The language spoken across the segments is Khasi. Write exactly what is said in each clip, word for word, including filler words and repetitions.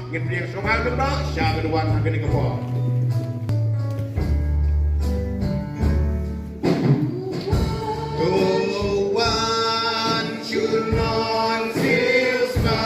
Ngin pdiang sngewbha lyngdoh sha ka duwan ha kane ka por. To wan shu non silsma.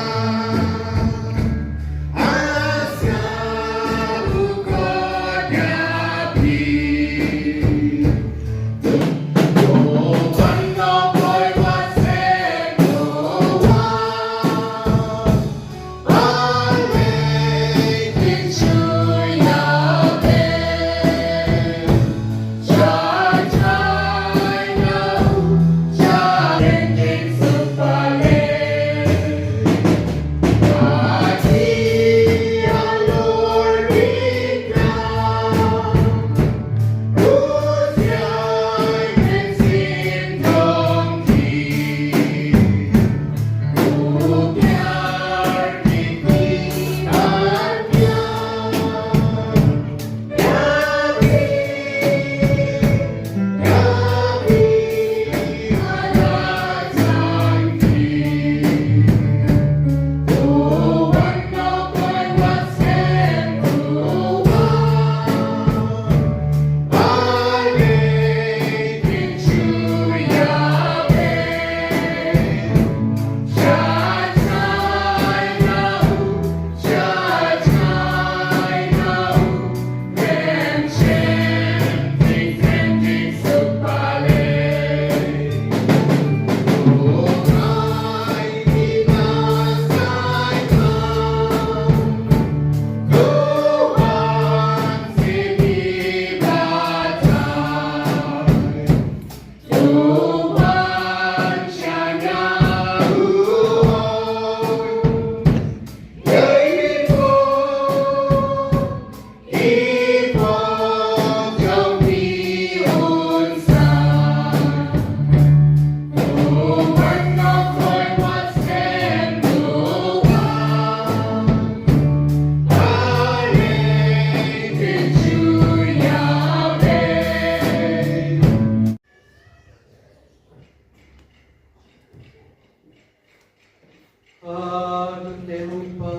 Ate u Pa,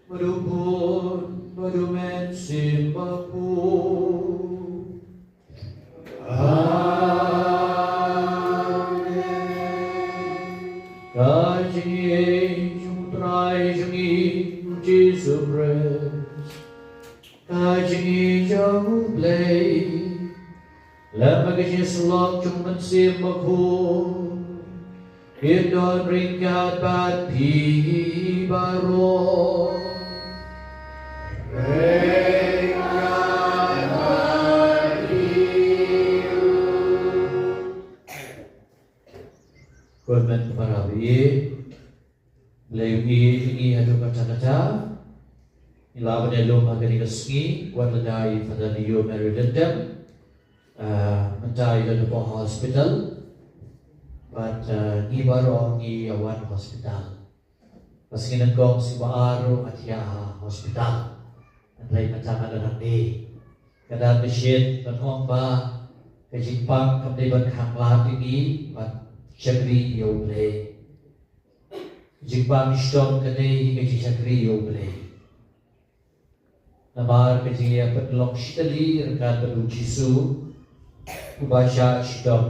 bad u Khun, bad u Mynsiem Bakhuid. Amen. Ka jingïeit jong u Trai jong ngi U Jisu Khrist, ka jingïeit jong U Blei, lem bad ka jingïasyllok jong U Mynsiem Bakhuid, kin don ryngkat bad phi baroh. Ryngkat bad phi. Ko hynmen ko para baieit, Blei un ïeit ïa ngi haduh katta katta. Ngi la ban ïalum ha kane ka sngi wat lada i Father Leo Mary Lyngdoh, ah, mynta i don hapoh hospital. Bad, ah, ngi baroh ngi ïa wan hospital. Ba sngi nyngkong sngi ba ar ruh nga thiah ha hospital. Hynrei mynta nga don hangne. Ka don ka shit ban ong ba ka jingpang kam dei ban khanglad ïa ngi ban shakri ïa U Blei. Jingpang shitom ka dei ka jingshakri ïa U Blei. Namar ka jingïapyllong shitylli ryngkat bad U Jisu uba shah shitom.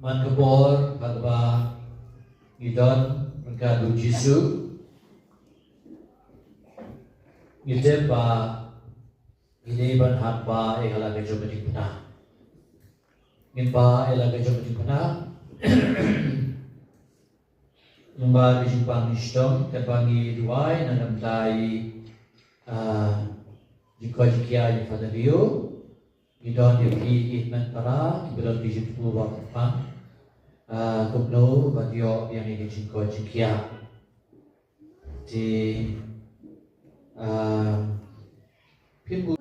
Man ka por ba kaba ngi don ryngkat bad U Jisu, ngi tip ba ngi dei ban hap ba ïa ka la ka jong ka jingpynah. Ngin ba ïa la ka jong ka jingpynah. Namar ka jingpang shitom katba ngi duwai na ka bynta i, ah, jingkoit jingkhiah ïa Father Leo. Ngi don ïa phi ki hynmen para kiba don ki jingthmu ba kyrpang, ah, kumno ban ïoh ïa ngi ki jingkoit jingkhiah. Te, ah, phin bun.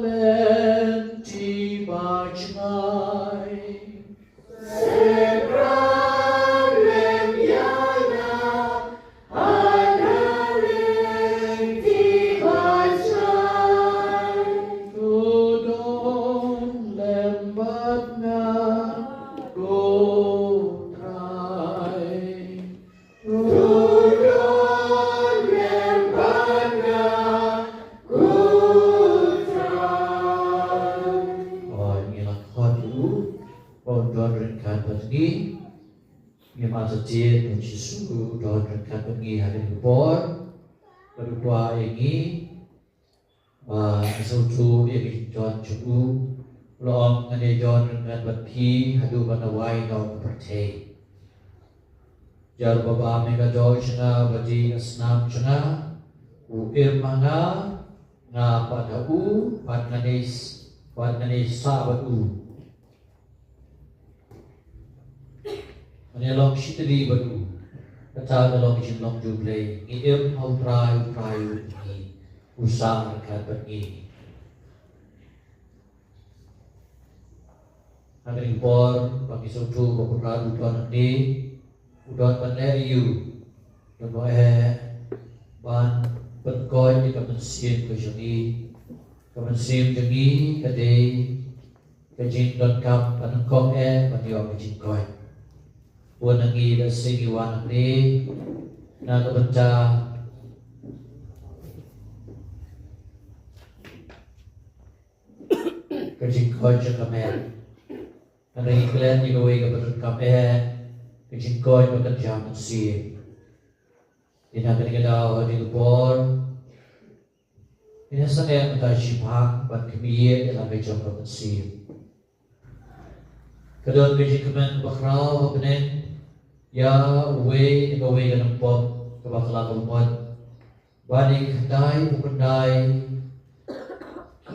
Lynti ba jngai. To don lem bad nga, ko Trai. To don lem bad nga, ko Trai. Hooid, ngi la khot ïa u ba un don ryngkat bad ngi. Ngim artatien ba u Jisu u don ryngkat bad ngi ha kane ka por, bad u kwah ïa ngi ba ngin sngewthuh ïa ka jingdon jong u. U la ong, ngan ïa don ryngkat bad phi haduh ba nga wai noh ka pyrthei. Jar uba bam ïa ka doh jong nga bad ïa ka snam jong nga, u im ha nga, nga pat ha u, bad ngan ïa s-, bad ngan ïa sah bad u. Ngan ïa long shi tylli bad u. Kata ka long ka jinglong jong u Blei. Ngi im ha u Trai, u Trai u im ha ngi. U sah ryngkat bad ngi. Ha kane ka por ba ngi sngewthuh ba u Trai u don hangne, u don ban leh aïu? Don ban leh, ban pynkoit ïa ka mynsiem ka jong ngi. Ka mynsiem jong ngi ka dei ka jingdonkam, ka nyngkong eh ban ïoh ka jingkoit. Bun na ngi lehse ngi wan hangne na ka bynta ka jingkoit jong ka met. Hynrei ngi klet ïa kawei kaba donkam eh, ka jingkoit ba kynja mynsiem. Te na kane ka daw, ha kane ka por, ngin ïa sangeh mynta shiphang ban khmih ïa la ka jong ka mynsiem. Ka don ka jingkmen bakhraw ha bneng ïa uwei na kawei ka nongpop kaba kylla ka bamut, ba dei khyndai u khyndai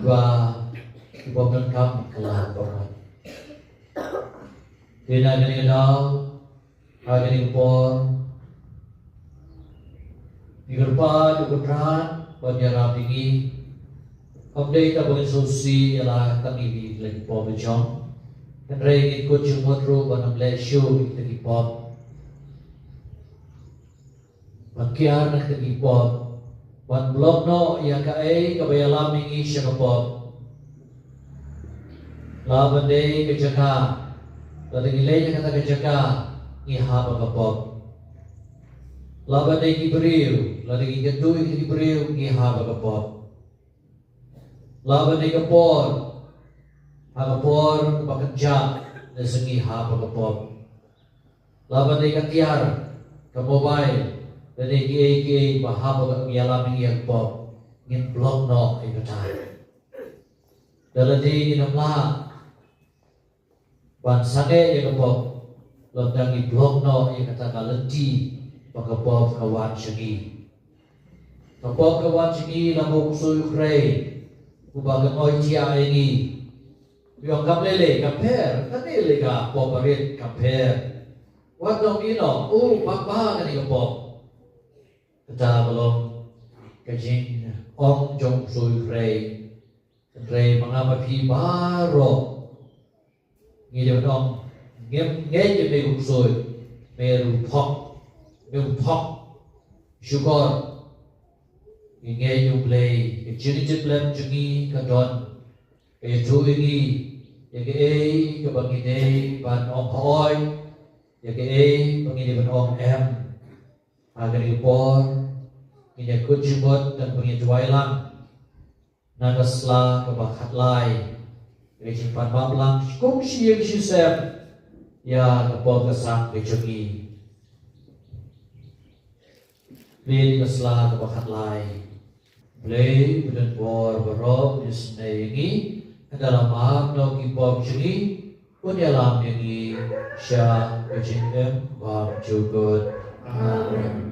ba u bym donkam kylla ka bamut. Te na kane ka daw, ha kane ka por, ngi kyrpad ïa u Trai ban ïarap ïa ngi. Ym dei tang ba ngin sngewsih ïa la tang ïa ki la ki pop la jong, hynrei ngin kut jingmut ruh ban ym leh shuh ïa kita ki pop. Ban kiar na kita ki pop, ban block noh ïa kaei kaba ïalam ïa ngi sha ka pop. La ban dei ka jaka, lada ngi leit na kata ka jaka, ngi hap ha ka pop. La ban dei ki briew, lada ngi kynduh ïa ki briew, ngi hap ha ka pop. La ban dei ka por, ha ka por ba kynjah, lehse ngi hap ha ka pop. La ban dei ka tiar, ka mobile, lane kiei kiei ba hap ban ïalam ïa ngi ha ka pop, ngin block noh ïa kata. Da lade ngin ym lah ban sangeh ïa ka pop, lada ngi block noh ïa kata ka lynti ba ka pop ka wan sha ngi. Ka pop ka wan sha ngi la u ksuid u khrei uba kynnoh ïa ngi. U ong kam lei lei, ka pher, kane lei ka pop barit, ka pher. Wat dang ïehnoh, u bang bha kane ka pop. Kata ka long ka jingong jong u ksuid u khrei. Hynrei ma nga ma phi baroh ngi dei ban ong, ngim ngeit ïa me u ksuid, me ruh thok, me u thok. Shukor, ngi ngeit ïa u Blei, ka jingïeit jingkhlem jong ngi ka don, ka ïathuh ïa ngi ïa kaei kaba ngi dei ban ong hooid, ïa kaei ba ngi dei ban ong em. Ha kane ka por, ngin ïa kut jingmut, tang ba ngin duwai lang na ka sla kaba khatlai, ka jingpan map lang kum shi ïing shi sem ïa ka pop ka sam ka jong ngi. Plie ïa ka sla kaba khatlai. Blei ba don bor baroh, isynei ïa ngi, ynda la map noh ki pop jong ngi, un ïalam ïa ngi sha ka jingim bymjukut. Amen.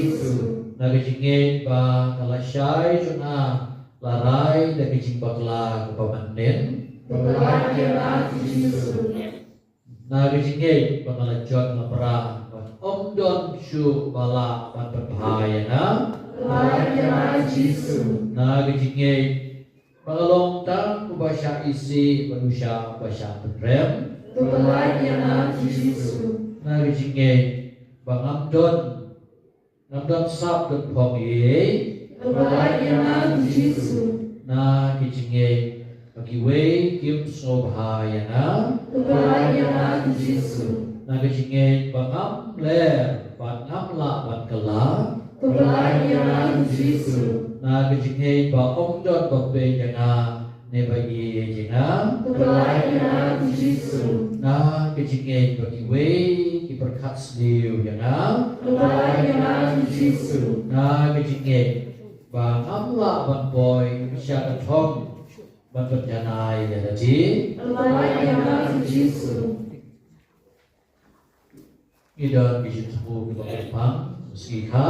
Jisu. Na ka jingngeit ba ka lashai jong nga la rai da ka jingbakla kaba mynnin. Bakla ïa nga Jisu. Na ka jingngeit ba nga la jot la pra, ba ym don shuh ba lah ban pynbha ïa nga. Bakla ïa nga Jisu. Na ka jingngeit ba nga long tang uba shah isih bad u shah, uba shah pynrem. Bakla ïa nga Jisu. Na ka jingngeit ba ngam don, ngam don sap don phong ei ei. Bakla ïa nga Jisu. Na ka jingngeit ba kiwei kim sngewbha ïa nga. Bakla ïa nga Jisu. Na ka jingngeit ba ngam ler bad ngam lah ban kylla. Bakla ïa nga Jisu. Na ka jingngeit ba ym don ba peit ïa nga ne ba ïeit ïa nga. Bakla ïa nga Jisu. Na ka jingngeit ba kiwei ki pyrkhat sniew ïa nga. Bakla ïa nga Jisu. Na ka jingngeit ba ngam lah ban poi sha ka thong ban pynjanai ïa lade. Bakla ïa nga Jisu. Ngi don ki jingthmu kiba kyrpang, sngikha.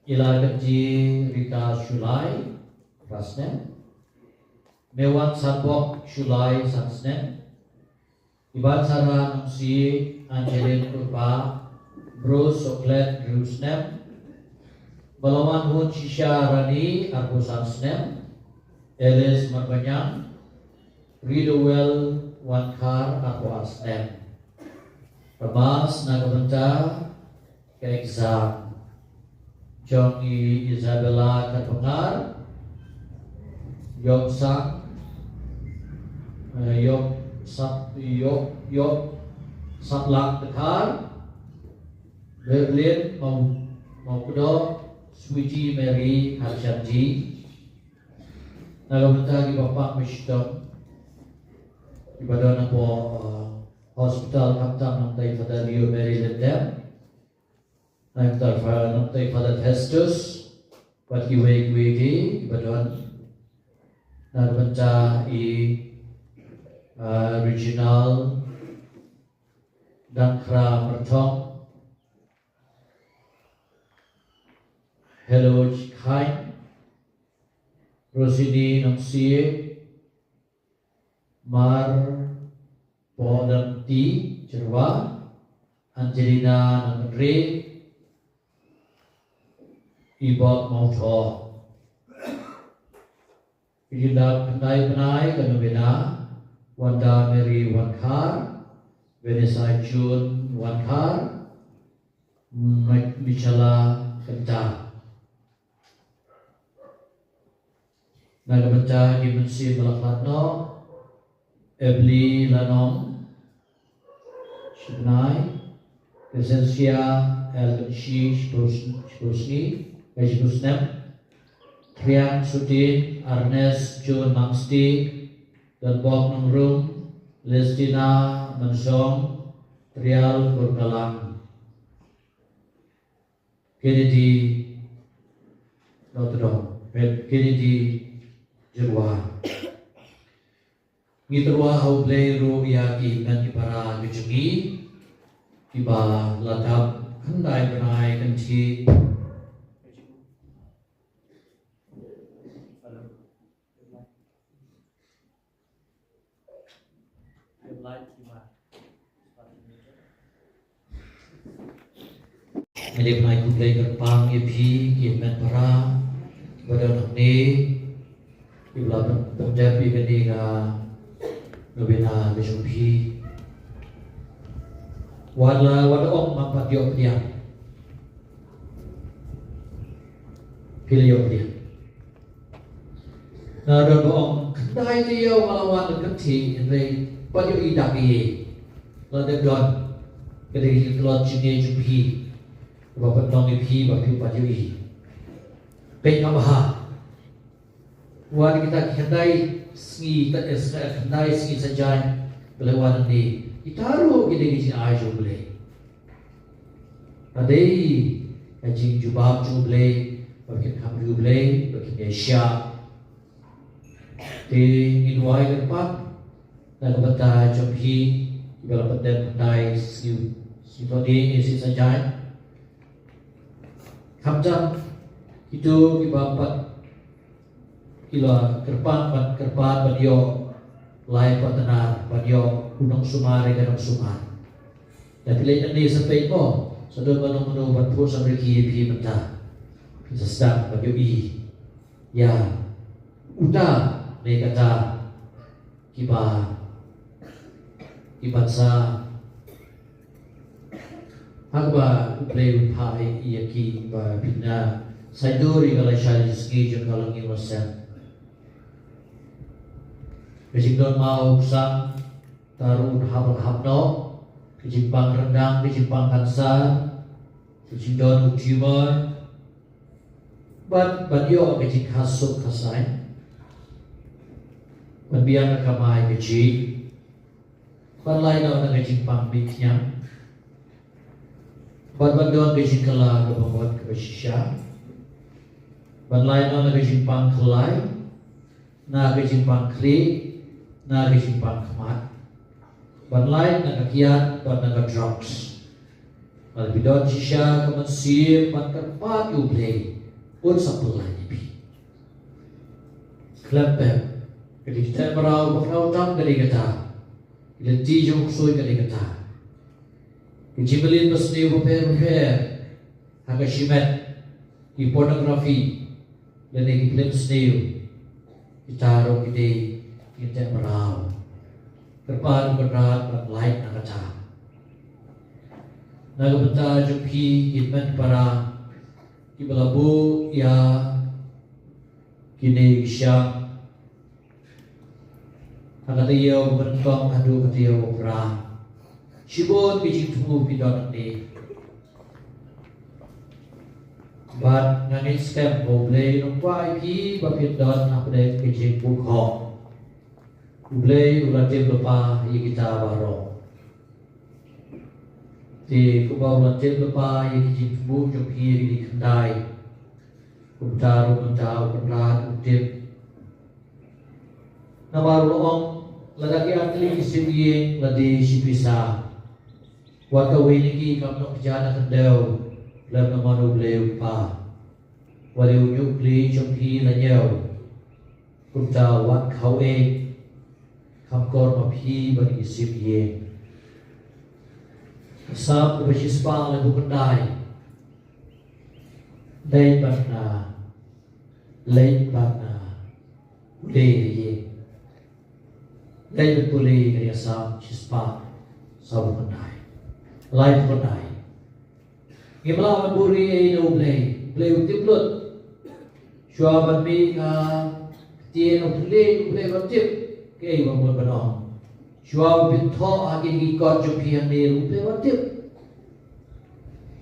I Lakyrjih Rita Shullai, phra snem. Mewwan Sanbok Shullai, san snem. I Bansara Nongsiej Angeline Kyrpang, Bruce Soklet, hynriew snem. Balawan Hun Shisha Rani, arphew san snem. Alice Marbaniang, Ridowell Wankhar, arphew ar snem. Ka mass na ka bynta ka exam jong i Isabella Kharphangar, Ïoh Sang, eh, Ïoh Sap, Ïoh, Ïoh Saplang Dkhar, Berlin Mau, Maukdok, Sweetie Mary Kharsham G. Na ka bynta kiba pang ba shitom, kiba don hapoh, eh, hospital, khamtam nongtai Father Leo Mary Lyngdoh, nongtai Fa-, nongtai Father Festus, bad kiwei kiwei de kiba don. Na ka bynta i, ah, Reginald Dangkhra Myrthong, Hello Khain, Rosini Nongsiej, Mar Podan T Jyrwa, Angelina Nongri, Ibok Mawtho. Ki jingdap khyndai bnai ka novena, Wanda Mary Wankhar, Vanessa June Wankhar, Mi-, Michala Kynta. Na ka bynta ki mynsiem ba la khlad noh, Ebli Lanong, shi bnai, Crescencia L Kynshi, shiphew sn-, shiphew sngi, eh, shiphew snem, Trian Sutin, Ernest John Mangsti, Donbok Nongrum, Lestina Mansong, Trial Kurkalang. Kennedy Notdong, Kennedy Jyrwa. Ngi tyrwa ha U Blei ruh ïa ki hynmen ki para ki jong ngi kiba la dap khyndai bnai kynthih. Ngi dei ban ai khublei kyrpang ïa phi ki hynmen para ba don hangne kiba la pyn-, pyndep ïa kane ka novena ka jong phi. Wat la, wat ong ngam pat ïoh pdiang. Phi la ïoh pdiang. Na don ba ong, khyndai taïew nga la wan kynthih, hynrei pat ïoh i dak ei ei. La dep don. Ka dei ka tlot jingeh jong phi. Ba pynlong ïa phi ba phi pat ïoh i. Peit nga bha. Wat kita ki khyndai sngi, ta, eh, khyndai sngi sajan ba la wan hangne. Kita ruh ki dei ki jingai jong U Blei. Ka dei ka jingjubab jong U Blei, ba kin kham ri U Blei, ba kin ïaishah. Te ngi duwai kyrpad, Na ka bynta jong phi kiba la pyndem pynthai siew siew to de e si sa jai. Khamtam kito kiba pat ki la kyrpang ban kyrpang ban ïoh lai partner ban ïoh u nongsumar ïa ka nongsumar. Da phi leit nangne sa peit mo sa don mano mano ban phuh samrkhie ïa phi mynta. Phi sa sdang ban ïohi ïa uta ne kata kiba kiba sa ha kaba U Blei u phah ïa ki ba phin ïa saiñdur ïa ka lashai sngi jong ka longïing losem. Ka jingdon maw u ksan ta ruh hap hap noh, ka jingpang ryndang, ka jingpang kansar, ka jingdon u tumor, bad ban ïoh ka jingkha suk kha saiñ, ban biang ka kamai ka jingïeit, ban lai noh na ka jingpang mih khñiang, bad ban don ka jingkylla kaba mut kaba shisha, ban lai noh na ka jingpang khyllai, na ka jingpang khlieh, na ka jingpang khmat, ban lai na ka kiad bad na ka drugs. Lada phi don shisha ka mynsiem ban kyrpad ïa U Blei, un sa pynlait ïa phi. Khlem pep, ka dei ka teh mraw ba khraw tam ka dei kata. Ka lynti jong u ksuid ka dei kata. Ka jingmlien basniew bapher bapher ha ka shimet, ki pornography, lane ki film sniew, kita ruh ki dei ki teh mraw. Kyrpad ïa U Kynrad ban lait na kata. Na ka bynta jong phi ki hynmen ki para kiba la buh ïa kine ki sha ha ka taïew kaba nyngkong haduh ka taïew kaba phra. Shibun ki jingthmu phi don hangne. Bad nga ngeit skhem ba U Blei u kwah ïa phi ba phin don hapdeng ka jingpyrkhat. U Blei u la tip lypa ïa kita baroh. Te kumba u la tip lypa ïa ki jingthmu jong phi ïa kine ki khyndai, kumta ruh mynta U Kynrad u tip. Namar u la ong, lada ki ar tylli ki sim ïing la die shi pisa, wat kawei na ki kam noh kjat na khyndew lem namar U Blei u Kpa. Wat ïa u ñiuhkhlieh jong phi la ñiew. Kumta wat khaw ei, kham kor ma phi ban ïa sim ïing. Ka Salm kaba shispah laiphew khyndai. Dei ban na Leit ban, ah, pule ïa ïing. Leit ban pule ïa ka Salm shispah sawphew khyndai. Laiphew khyndai. Ngim lah ban buhrieh ei na U Blei, U Blei u tip lut. Shuwa ban mih ka ktien U Blei, U Blei u tip kaei ba mut ban ong. Shuwa ban pynthoh ha kine ki kot jong phi hangne, U Blei u tip.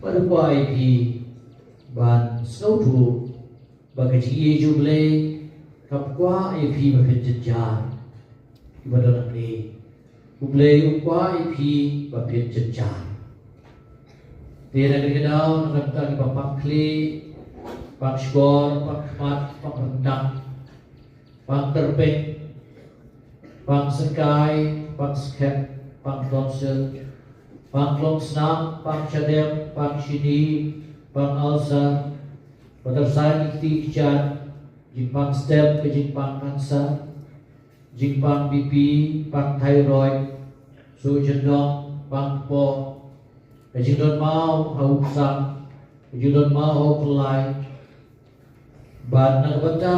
Bad u kwah ïa phi ban sngewthuh ba ka jingïeit jong U Blei kam kwah ïa phi ba phin jynjar. Kiba don hangne, U Blei u kwah ïa phi ba phin jynjar. Te na kane ka daw, na ka bynta kiba pang khlieh, pang shkor, pang khmat, pang ryndang, pang tyrpeng, pang sengkai, pang skhem, pang tonsil, pang tlong snam, pang shadem, pang shini, pang ulcer, ba tyrsa ki kti ki jait, jingpang step, ka jingpang cancer, jingpang B P, pang thyroid, suh jyndong, pang kpoh, ka jingdon maw ha u ksan, ka jingdon maw ha u khlai. Bad na ka bynta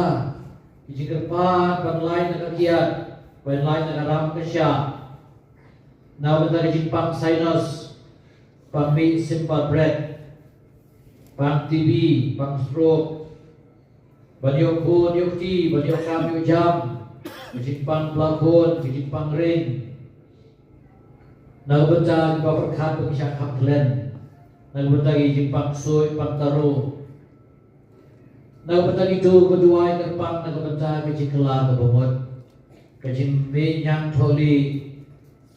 ki jingkyrpad ban lait na ka kiad, ban lait na ka ram ka shah. Na ka bynta ki jingpang sinus, pang mih simple breath, pang T B, pang stroke, ban ïoh khun ïoh kti, ban ïoh kam ïoh jam, ki jingpang pla khun, ki jingpang ring. Na ka bynta kiba pyrkhat ba ki shah kham klen. Na ka bynta ki jingpang suit, pang taro. Na ka bynta kito kiba duwai kyrpang na ka bynta ka jingkylla kaba mut, ka jingmih ñiang tholi,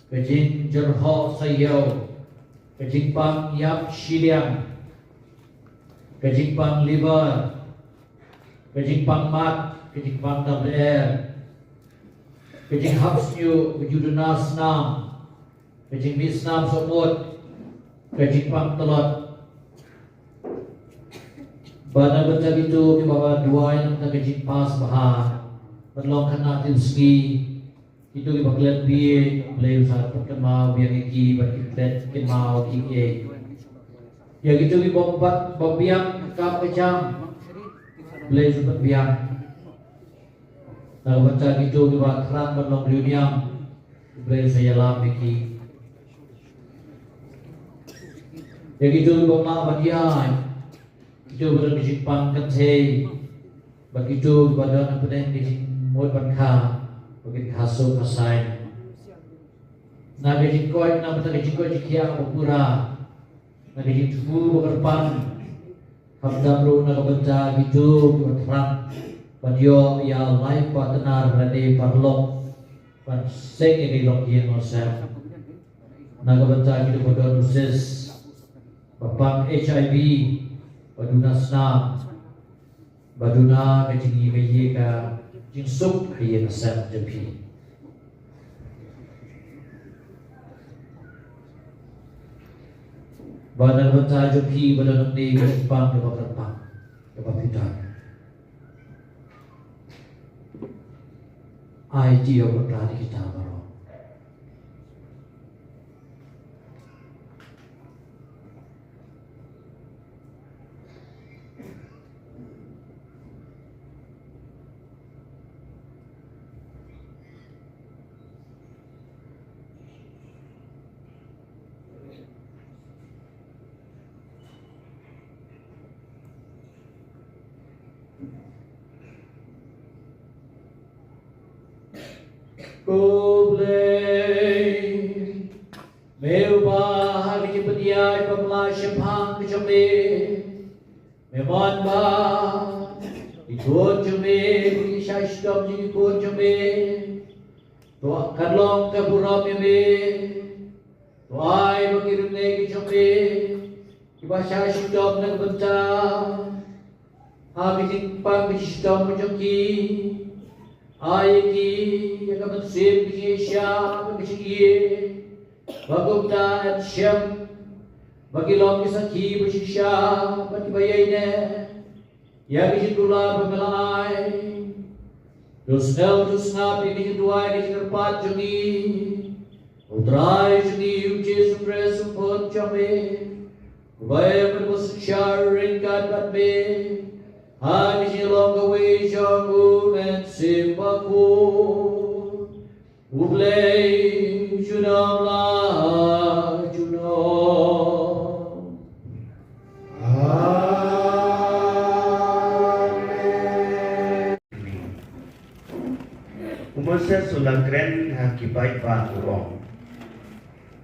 ka jingjyrhoh saïew, ka jingpang ïap shiliang, ka jingpang liver, ka jingpang mat, ka jingpang tablet. Ka jinghap sniew, ka jingduna snam, ka jingmih snam sohmut, ka jingpang tlot. Bad na ka bynta kito kiba duwai na ka bynta ka jingpass bha, bad long khynnah tipsngi, kito kiba klet B A, Blei un sa pynkynmaw biang ïa ki bad ki klet kynmaw ki ei. Ïa kito kiba bad ba biang ka kam ka jam, Blei un sa pynbiang. Na ka bynta kito kiba thrang ban long riewniam, Blei sa ïalam ïa ki. Ïa kito kiba mah ban ïaid, kito ba don ka jingpang kynthei, bad kito ba don hapdeng ka jingmut ban kha, ba kin kha suk kha saiñ. Na ka jingkoit, na ka bynta ka jingkoit jingkhiah ba pura, na ka jingthmu ba kyrpang, khamtam ruh na ka bynta kito kiba thrang ban ïoh ïa life partner lane paralok ban seng ïa ka long ïing long sem. Na ka bynta kito ba don u cyst, ba pang H I V, ba duna snam, ba duna ka jingïeit, ka jingsuk ha ïing ha sem jong phi. Bad na ka bynta jong phi ba don hangne, ka jingpang kaba kyrpang, kaba phi don. Ai jingïarap ïa kita baroh. Ko Blei, me uba ha ka jingpynïaid ba mla shaphang ka jong me, me mon ba ki khun jong me, ki shah shitom jong ki khun jong me, to kan long ka burom ïa me. To ai ba ki rynïeng ki jong me kiba shah shitom na ka bynta ha ka jingpang ka jingshitom ka jong ki. Ai ïa ki ïa ka mynsiem ka jingïaishah bad ka jingïeit, ba kumta yn shem ba ki long ki sakhi ba shisha bad kiba ïaineh ïa ka jingkular ba me la ai. To sngap, to sngap ïa ka jingduwai, ka jingkyrpad jong ngi. U Trai jong ngi U Jisu Khrist, U Khun jong me, uba ïa me ba synshar ryngkat bad me ha ka jinglong kawei jong U Mynsiem Bakhuid, U Blei junom la junom. Amen. U Moses u la kren ha ki paidbah, u ong: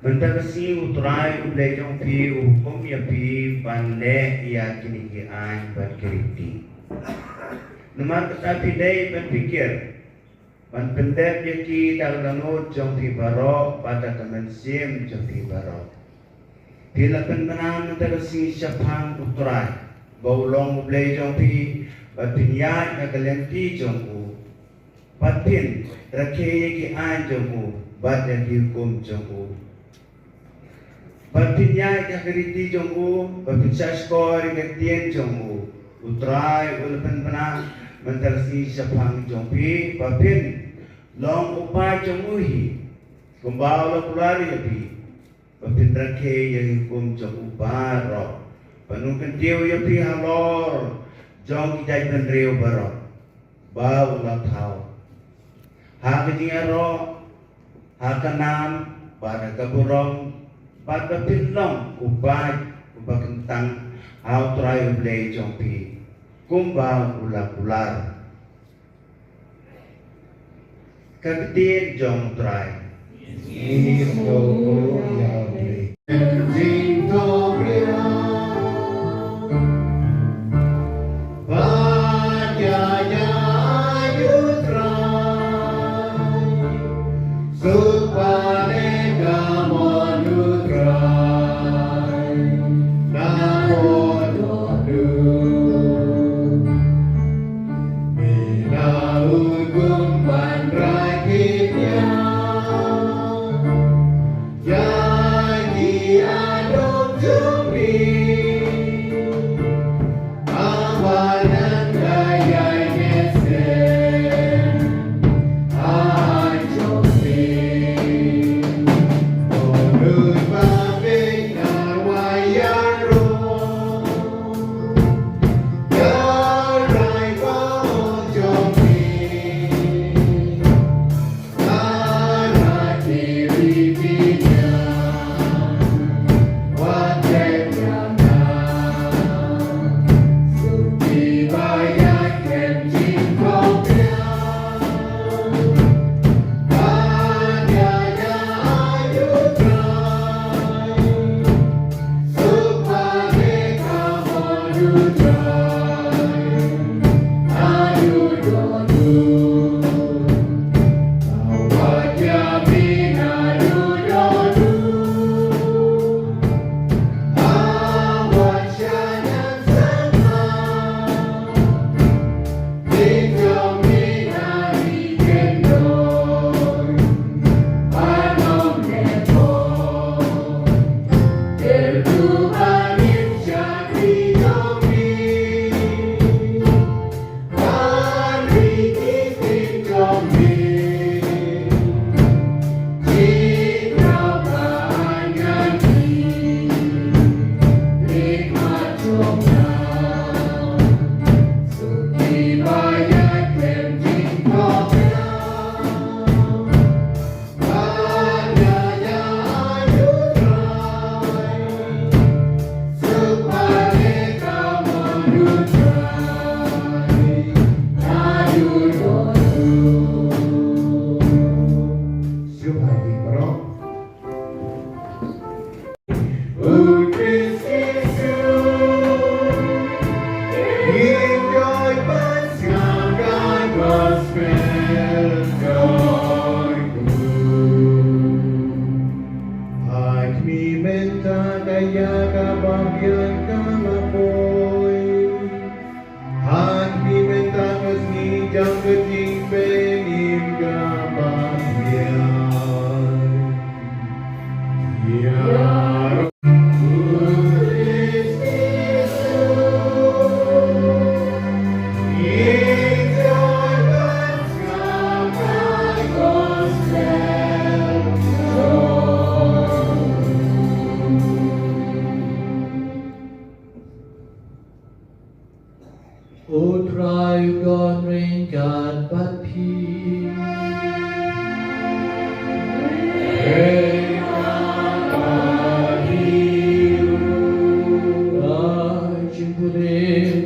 Mynta ka sngi U Trai U Blei jong phi u hukum ïa phi ban leh ïa kine ki aiñ bad ki riti. Namar kata phi dei ban pyrkhat ban pyndep ïa ki da ka dohnud jong phi baroh bad da ka mynsiem jong phi baroh. Phi la pynbna mynta ka sngi shaphang U Trai ba u long U Blei jong phi, bad phin ïaid ha ka lynti jong u, bad phin rakhe ïa ki aiñ jong u bad ïa ki hukum jong u. Ba phin ïaid ha ka riti jong u, ba phin shahshkor ïa ka ktien jong u. U Trai u la pynbna mynta ka sngi shaphang jong phi ba phin long u paid jong u hi, kumba u la kular ïa phi, ba phin rakhe ïa ki hukum jong u baroh, ban ym kyntiew ïa phi halor jong ki jaitbynriew baroh ba u la thaw ha ka jingïaroh, ha ka nam bad ha ka burom, bad ba phin long u paid uba kyntang ha U Trai U Blei jong phi, kumba u la kular. Ka ktien jong U Trai. Ngi sngewthuh ïa U Blei. Mynta ka ïa kaba biang ka la poi. Ha phi mynta ka sngi jong ka jingpynim kaba biang. Ïa U Trai u don ryngkat bad phi. Ka jingpynim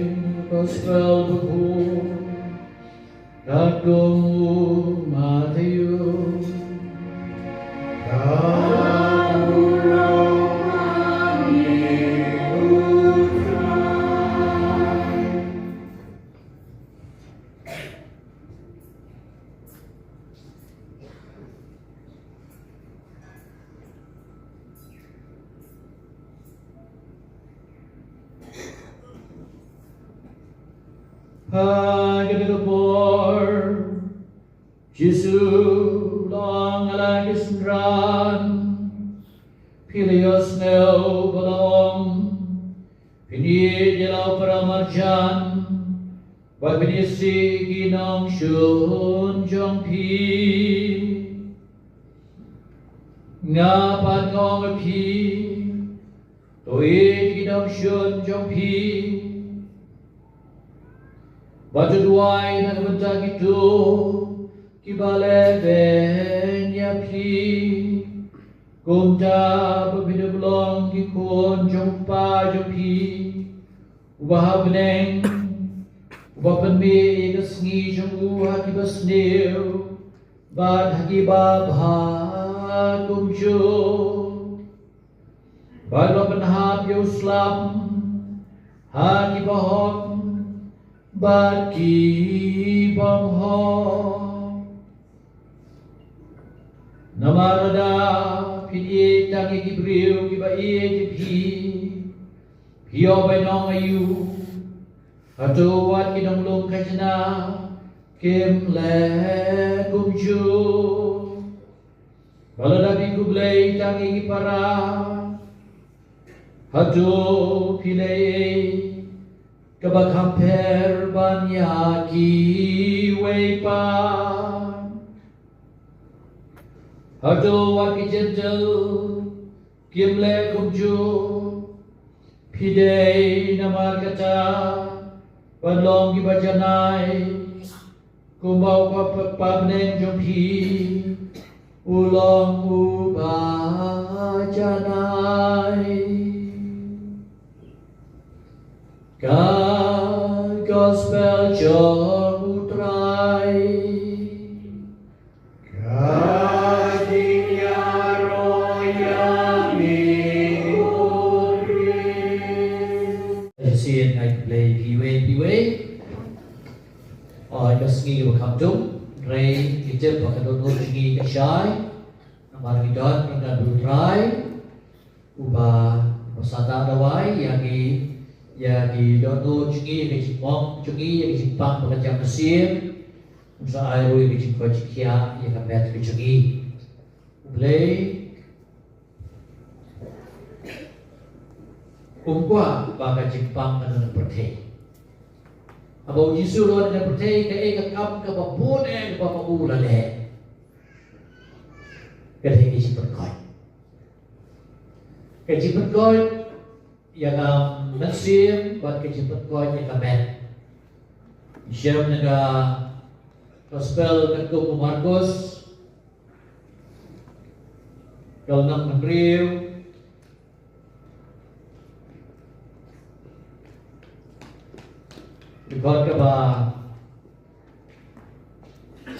Gospel Bakhuid katkum u Mathaios. Ha kata ka por, Jisu u ong ha la ki synran, phi la ïohsngew ba la ong, phin ïeit ïa la u para marjan, bad phin isih ki nongshun jong phi. Nga pat nga ong ïa phi, to ïeit ïa ki nongshun jong phi, bad to duwai na ka bynta kito kiba lehbeiñ ïa phi. Kumta ba phin ym long ki khun jong u Kpa jong phi uba ha bneng, uba pynmih ïa ka sngi jong u ha kiba sniew bad ha kiba bha kumjuh, bad uba pynhap ïa u slap ha kiba hok bad ki bymhok. Namar lada phi ïeit tang ïa ki briew kiba ïeit ïa phi, phi ïoh ban ong aïu? Hato wat ki nonglum khajna kim leh kumjuh? Bad lada phi khublei tang ïa ki para, hato phi leh ei kaba kham pher ban ïa kiwei pat? Hato wat ki Jentil kim leh kumjuh? Phi dei namar kata ban long kiba janai, kumba u Kpa, Kpa bneng jong phi u long uba janai. Ka Gospel jong u Trai. Ka jingïaroh ïa me ko Khrist. Shisien ngai khublei ïa phi iwei pa iwei. Oi, ka sngi ba kham dum, hynrei ngi tip ba ka dohnud jong ngi ka shai. Namar ngi don ryngkat bad u Trai uba, uba sa da dawai ïa ngi, ïa ki dohnud jong ngi, ïa ki jingmong jong ngi, ïa ki jingpang ba ka jam mynsiem. Un sa ai ruh ïa ki jingkoit jingkhiah ïa ka met ka jong ngi. U Blei um kwah ba ka jingpang ka don ha pyrthei. Haba u Jisu u wan ha pyrthei, kaei ka kam kaba bun eh kaba ma u la leh? Ka dei ka jingpynkhuid. Ka jingpynkhuid ïa ka mynsiem bad ka jingpynkhuid ïa ka met. Shem na ka Gospel katkum u Markos, ka lynnong hynriew, dkhot kaba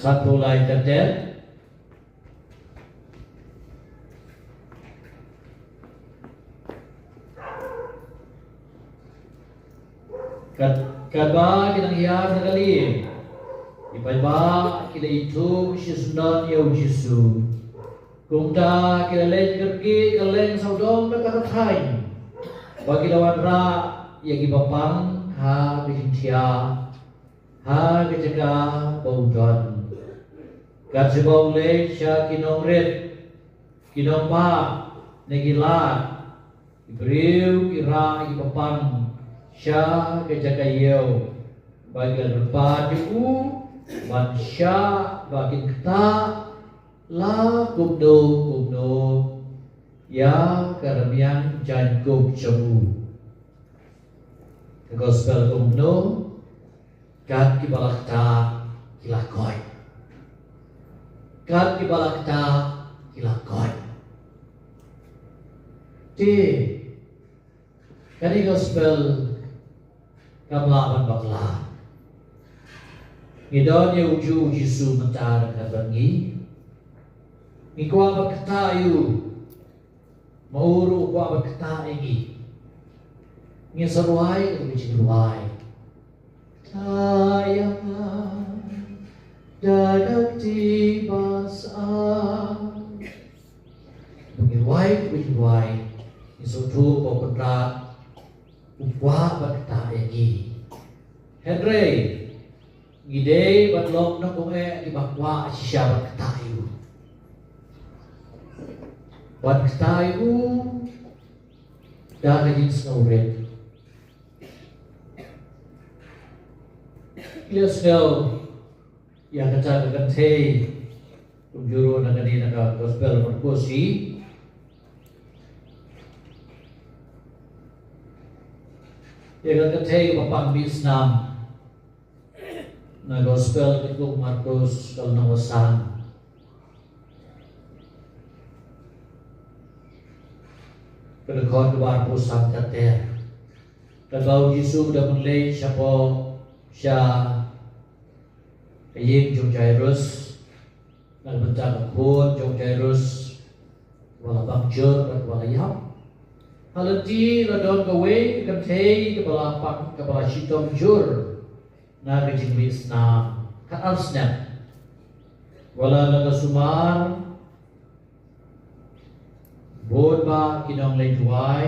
sanphew lai ter ter. Kat, katba ki dang ïar na ka lieng, ki paidbah ki la ïathuh shisyndon ïa u Jisu. Kumta ki la leit kyrkieh kylleng sawdong ka kata ka thaiñ, ba ki la wanrah ïa kiba pang ha ka jingthiah ha ka jaka ba u don. Kat shaba u leit sha ki nongrit, ki nongbah ne ki lad, ki briew ki rah ïa kiba pang sha ka jaka ïew, ba ki la kyrpad ïa u ban shah ba kin ktah la kumno kumno ïa ka rmiang jaiñkup jong u. Ka gospel kumno? Kat kiba la ktah ki la koit. Kat kiba la ktah ki la koit. Te kane ka gospel kam lah ban bakla. Ngi don ïa u Jisu mynta ryngkat bad ngi. Ngi kwah ban ktah ïa u. Ma u ruh u kwah ban ktah ïa ngi. Ngin sa rwai ka jingrwai. Ktah ïa nga da ka kti ba sah. Ngi rwai ka jingrwai, ngi sngewthuh ba u Kynrad u kwah ban ktah ïa ngi. Hynrei ngi dei ban long nongkohnguh kiba kwah shisha ban ktah ïa u. Ban ktah ïa u da ka jingsngewrit. Ïa sngew ïa kata ka kynthei, kumjuh ruh na kane na ka gospel Markos hi. Ïa ka kynthei ba pang mih snam. Na gospel katkum u Markos ka lynnong ba san, ka dkhot kaba arphew san ka ter. Katba u Jisu u dang leit shapoh sha ka ïing jong u Jairus, na ka bynta ka khun jong u Jairus kaba la bang jur bad kaba la ïap. Ha lynti la don kawei ka kynthei kaba la pang, kaba la shitom jur na ka jingmih snam khatar snem. Wat la ka sumar, bun bah ki nongleit duwai,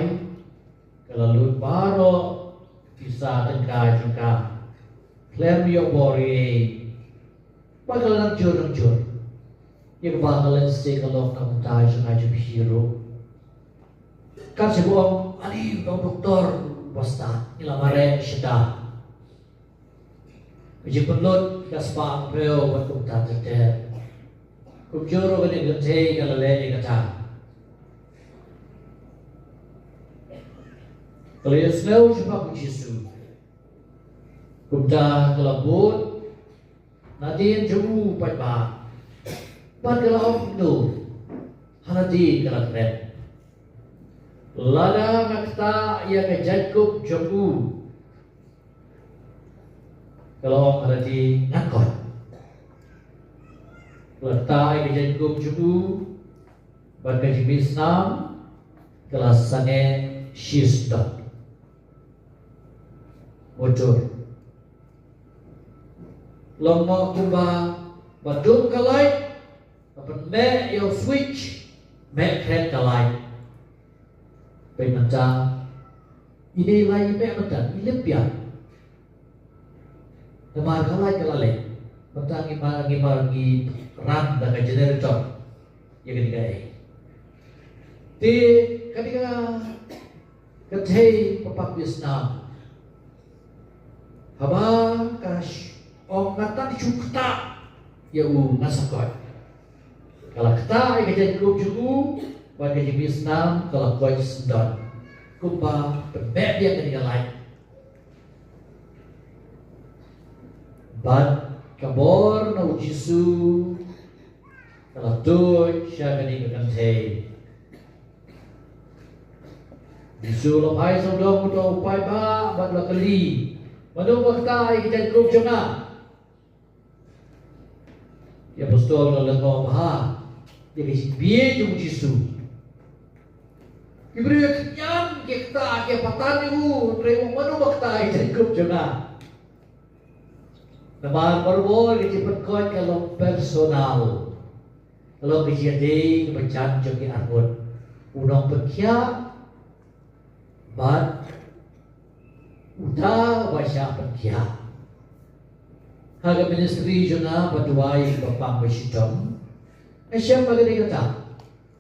ka la lut baroh ki pisa tyngka jong ka khlem ïoh bor ei ei. Bad ka la nang jur nang jur. Ïa kaba ka leit sha ka long ka kumta jong nga jong phi ruh. Kat shaba ong, "Ale, u doktor uba stad, ngi la mareh shata." Ka jingpynlut ka spah ka phew bad kumta ter ter. Kumjuh ruh kane ka kynthei ka la leh ïa kata. Ka la ïohsngew shaphang u Jisu. Kumta ka la bud nadien jong u paidbah. Bad ka la ong kumno? Ha nadien ka la kren, "Lada nga ktah ïa ka jaiñkup jong u," ka la ong, "ha nadien ngan koit." Ka la ktah ïa ka jaiñkup jong u bad ka jingmih snam ka la sangeh shisyndon. Mutdur. Long mo kumba ba dum ka light, ba pynmeh ïa u switch, meh kren ka light. Peit mynta, i dei light i meh mynta, i lip ïa. Namar ka light ka la leit. Mynta ngi mar, ngi mar, ngi run da ka generator ïa kane kaei. Te kane ka kynthei ba pang mih snam, haba ka sh-, ong, "Nga tang shu ktah ïa u, nga sa koit." Ka la ktah ïa ka jaiñkup jong u bad ka jingmih snam ka la koit syndon. Kumba pynbeit ïa kane ka light. Bad ka bor na u Jisu ka la tuid sha kane ka kynthei. Jisu u la phai sawdong uto u paidbah bad u la kylli, "Mano ba ktah ïa ka jaiñkup jong nga?" Ki apostol ki la lyngngoh bha ïa ka jingbieit jong u Jisu. Ki briew ki ktah, ki ktah, ki patan ïa u, hynrei u ong, "Mano ba ktah ïa ka jaiñkup jong nga?" Namar barabor ka jingpynkhiah ka long personal. Ka long ka jingïadei kaba jan jong ki arngut, u nongpynkhiah bad uta uba shah pynkhiah. Ha ka ministry jong nga ba duwai ba pang ba shitom, nga shem ba ka dei kata.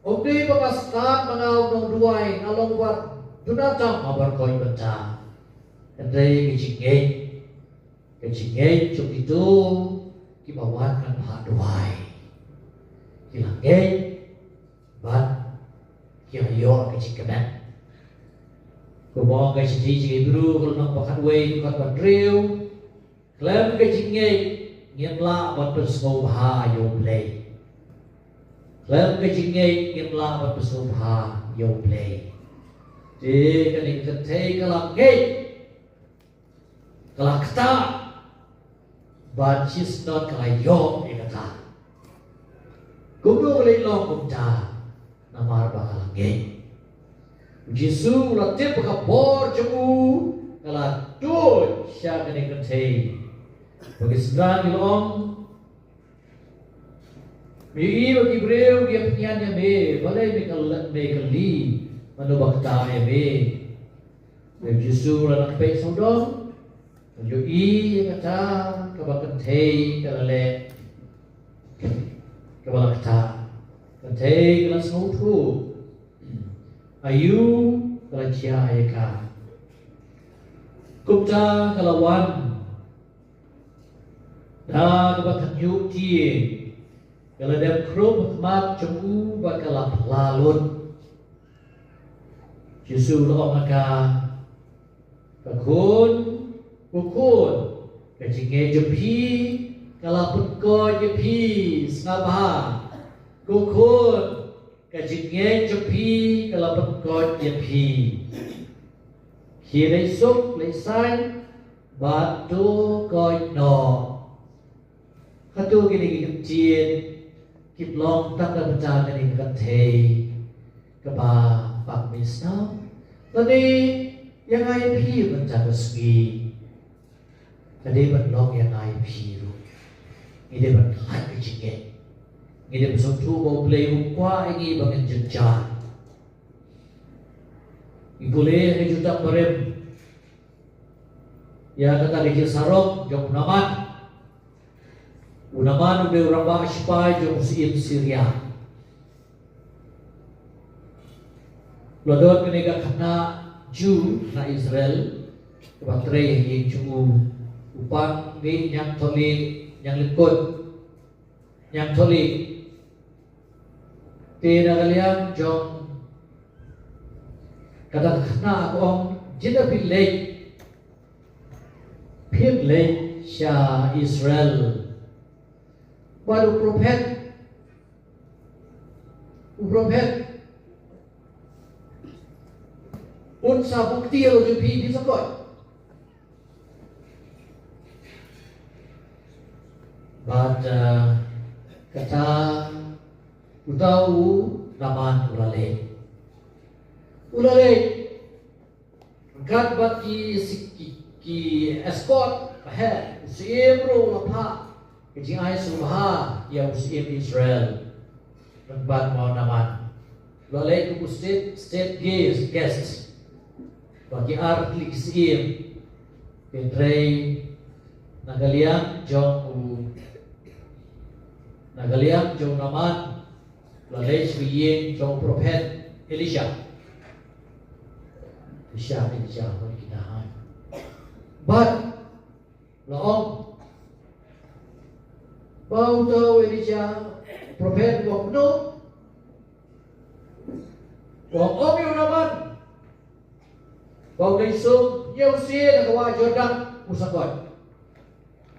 Ym dei ba nga stad ma nga u nongduwai, nga long wat duna tam ha baroh kawei bynta. Hynrei ka jingngeit, ka jingngeit jong kito kiba wan ban phah duwai, ki la ngeit bad ki la ïoh ka jingkmen. Kumba ong ka shithi jong ki Hebru ka lynnong ba khatwei dkhot ba hynriew, khlem ka jingngeit ngim lah ban pynsngewbha ïa U Blei. Khlem ka jingngeit ngim lah ban pynsngewbha ïa U Blei. Te kane ka kynthei ka la ngeit, ka la ktah, bad shisnot ka la ïoh ïa kata. Kumno ka leit long kumta? Namar ba ka la ngeit. U Jisu u la tip ba ka bor jong u ka la tuid sha kane ka kynthei. Ba ki synran ki la ong, me ïohi ba ki briew ki ïa pynïaid ïa me, balei me ka la, me kylli mano ba ktah ïa me? Te u Jisu u la nang peit sawdong, u ïohi ïa kata kaba ka kynthei ka la leh, kaba la ktah. Ka kynthei ka la sngewthuh aïu ka la jia ïa ka. Kumta ka la wan da kaba kynhun tieng, ka la dem khrum ha khmat jong u bad ka la phla lut. Jisu u la ong ha ka, ka khun, ko khun, ka jingngeit jong phi ka la pynkoit ïa phi. Sngap bha. Ko khun, ka jingngeit jong phi ka la pynkoit ïa phi. Khie leit suk leit saiñ bad to koit noh. Hato kine ki ktien ki long tang da bynta kane ka kynthei kaba pang mih shnong, lane ïa nga ïa phi mynta ka sngi? Ka dei ban long ïa nga ïa phi ruh. Ngi dei ban lait ka jingngeit. Ngi dei ban sngewthuh ba U Blei u kwah ïa ngi ba ngin jynjar. Ngi pule ha ka jutang barim ïa kata ka jingsarong jong u Naaman. U Naaman u dei u rangbah shipai jong u syiem Syria. La don kane ka khynnah Jiw, khynnah Israel, kaba trei ha ïing jong u. U pang mih ñiangthohlieh, ñianglyngkut, ñiangthohlieh. Te na ka liang jong kata ka khynnah ka ong, jin da phi leit, phin leit sha Israel. Bad u prophet, u prophet un sa buh kti ïa la jong phi, phin sa koit. Bad, eh, kata, uta u Naaman u la leit. U la leit ryngkat bad ki, ki, ki escort, he, u syiem ruh u la phah ka jingai sngewbha ïa u syiem Israel. Ryngkat ma u Naaman. U la leit kum u state, state guest, guest. Bad ki ar tylli ki syiem. Hynrei na ka liang jong u, na ka liang jong u Naaman, u la leit sha ka ïing jong u prophet Elisha. Elisha, Elisha, bad kita hai. Bad la ong ba uta u Elisha, prophet, u ong kumno? U ong, ong ïa u Naaman ba u dei sum ïa u sien ha ka wah Jordan, u sa koit.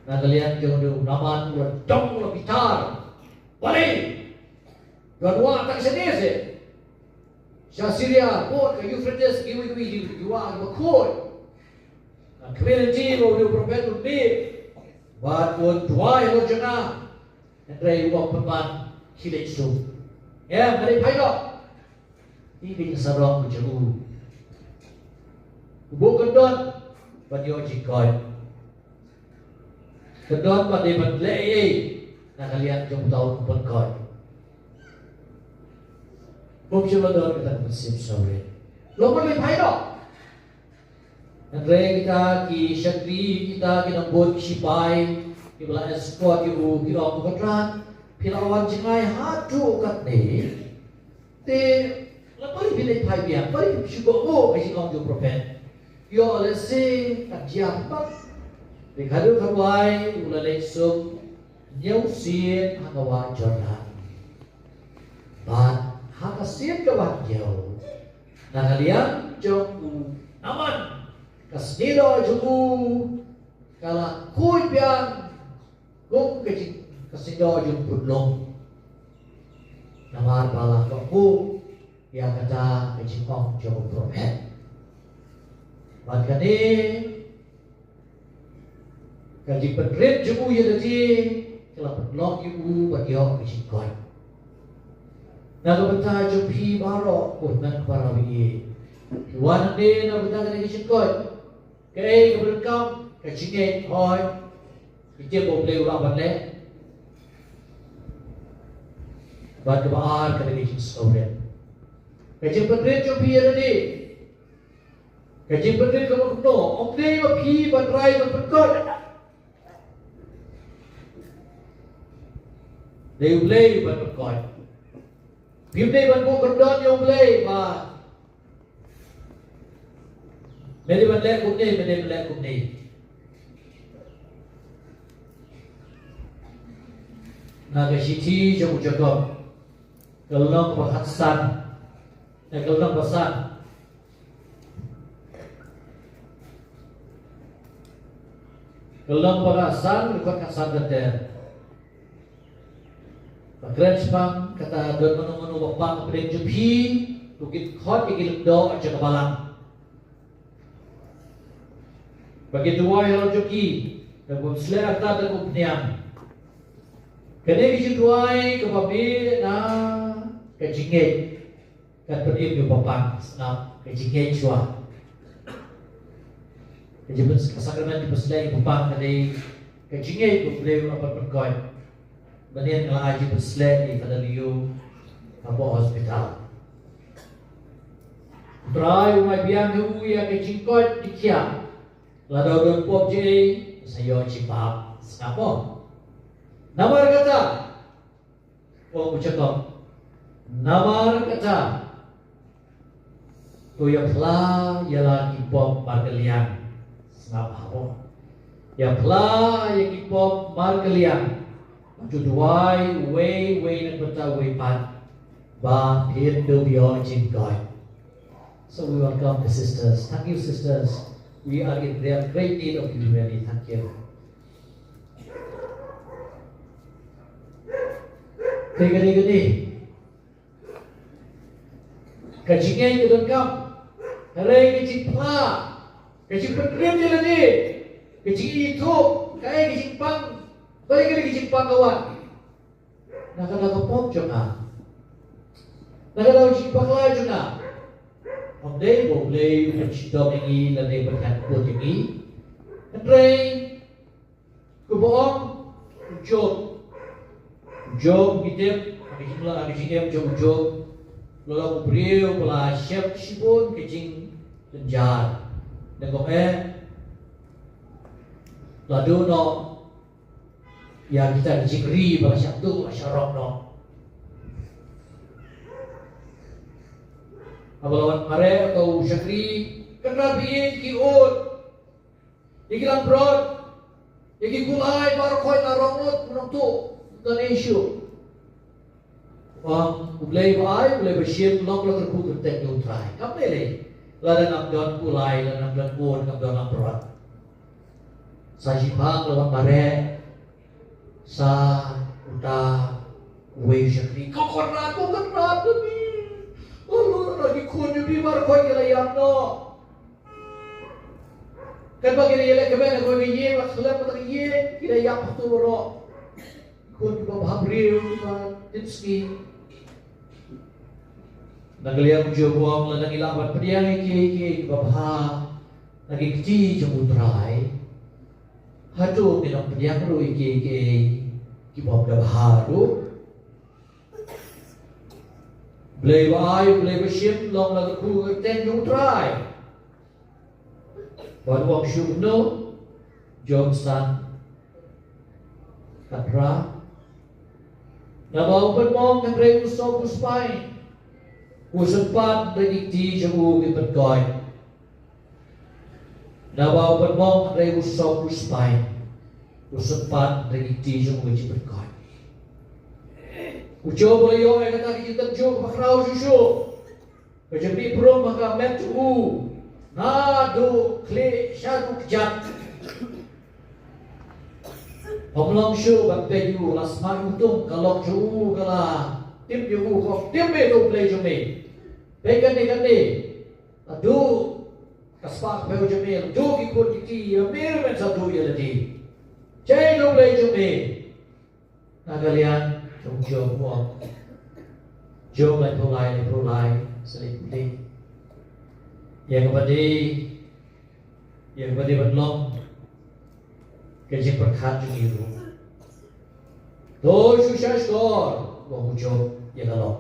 Na ka liang jong u Naaman u la dong, u la bitar. Balei? Don wah tang shane seh. Sha Syria, bad ka Euphrates, kiwei kiwei ki wah kiba khuid. Nga khmih lynti ba u dei u prophet, u dei. Bad un duwai halor jong nga. Hynrei u ong pynban, khie leit suk. Em, ka dei paidbah. Ïa ka jingsarong ka jong u. U buh kyndon ban ïoh jingkoit. Kyndon ba dei ban leh ei ei na ka liang jong uta u nongpynkoit. Kum shym la don kata ka mynsiem sngewrit. Long ban leit phai noh. Hynrei kita ki shakri, kita ki nongbud ki shipai kiba la escort ïa u, ki ong, ko Kynrad, phi la wan jngai haduh katne. Te la pari phi leit phai biang, pari phi shu kohnguh ka jingong jong u prophet. Ïoh lehse ka jia pat. Te haduh katwai u la leit sum hynñiew sien ha ka wah Jordan. Bad ha ka sien kaba hynñiew, na ka liang jong u Naaman, ka sniewdoh jong u ka la khuid biang kum ka jing, ka sniewdoh jong u pudlong. Namar ba la kohnguh ïa kata ka jingong jong u prophet. Bad kane ka jingpynrit jong u ïa lade ka la pynlong ïa u ban ïoh ka jingkoit. Na ka bynta jong phi baroh, ko hynmen ko para, phi wan hangne na ka bynta kane ka jingkoit. Kaei kaba donkam? Ka jingngeit, hooid. Ngi tip ba U Blei u lah ban leh. Bad kaba ar ka dei ka jingsngewrit. Ka jingpynrit jong phi ïa lade. Ka jingpynrit kaba kumno? Ym dei ba phi ban rai ban pynkoit. Dei U Blei ban pynkoit. Phim dei ban buh kyndon ïa U Blei ba me dei ban leh kumne, me dei ban leh kumne. Na ka shithi jong u Jakob, ka lynnong kaba khatsan, na ka lynnong kaba san, ka lynnong kaba khatsan, lynnong kaba khatsan ka ter. Ba kren shaphang kata, don mano mano ba pang hapdeng jong phi, to kin khot ïa ki lyngdoh jong ka balang. Ba kin duwai halor jong ki, da kaba sleh artat da kaba pynïang. Kane ka jingduwai kaba mih na ka jingngeit. Kan pynim ïa u ba pang, sngap, ka jingngeit shuwa. Ka jingpyn-, ka sakramen jingpynsleh ïa u ba pang ka dei ka jingngeit ba U Blei u la pynkoit. Mynnin nga la ai jingpynsleh ïa Father Leo hapoh hospital. U Trai u ai biang ïa u ïa ka jingkoit jingkhiah. Lada u don pop jong u, sa ïoh jingmap, sngap mo. Namar kata, ong u Jakob, namar kata, to ïaphla ïa la ki pop markylliang. Sngap hapoh. Ïaphla ïa ki pop markylliang. To duwai uwei uwei na ka bynta uwei pat, ba phin ïoh jingkoit. So we welcome the sisters. Thank you, sisters. We are in real great need of you, really. Thank you. Te ka dei, ka dei ka jingngeit ka donkam. Hynrei ka jingphla, ka jingpynrit ïa lade, ka jingithuh, kaei ka jingpang, balei ka dei ka jingpang ka wan. Na ka daw ka pop jong nga, na ka daw ka jingbakla jong nga. Ym dei ba U Blei u pynshitom ïa ngi lane pynhiar kput ïa ngi. Hynrei kumba ong u Job. U Job, ngi tip, ha ka jingla, ha ka jingim jong u Job, u la long u briew ba la shep shibun ka jingjynjar. Ngi ong eh, la duh noh ïa kita ki jingri ba la shah tuh, la shah rok noh. Haba la wan mareh, u ong ïa u shakri, kynrad, phi ïeit, ki ud, ïa ki langbrot, ïa ki kulai baroh khoit, la rong lut, nongtuh, don issue. Ong, U Blei ba ai, U Blei ba shim, long la kyrkhu kyrteng ïa U Trai. Kam lei lei. Lada ngam don kulai, lada ngam don ud, ngam don langbrot. Sa shipang la wan mareh, sa uta uwei u shakri, ko kynrad, ko kynrad, ko kynrad. Oh, la ki khun jong phi baroh khoit ki la ïap noh. Katba ki la ïaleh kmen ha kawei ka ïing, la khlem kata ka ïing, ki la ïap hato baroh. Khun kiba bha briew, kiba tipsngi. Na ka liang u Job u ong, lada ngi lah ban pdiang ïa kiei kiei kiba bha na ki kti jong U Trai, hato ngin ym pdiang ruh ïa kiei kiei kiba ym da bha ruh? Blei ba ai, Blei ba shim, long la ka kyrteng jong U Trai. Bad u ong shuh kumno? Jong san khatphra. Naba u pynmong hynrei u sop u spine, u sympat da ki kti jong u ki pynkoit. Naba u pynmong hynrei u sop u spine, u sympat da ki kti jong u ki pynkoit. U Job u la ïoh ïa kata ka jingtynjuh kaba khraw shuh shuh. Ka jingmih prum ha ka met jong u, naduh khlieh shaduh kjat. Ym long shuh ban peit ïa u, la sma ïa u tung, ka lok jong u ka la tip ïa u, ka tip ïa u Blei jong me. Peit kane kane, naduh ka spah ka phew jong me, naduh ki khun ki kti, ïa me ruh men sa duh ïa lade. Jai U Blei jong me. Na ka liang jong u Job u ong. Job laiphew lai, laiphew lai, sa laiphew lai. Ïa kaba dei, ïa kaba dei ban long ka jingpyrkhat jong ngi ruh. To shu shahshkor, u ong u Job ïa ka lok.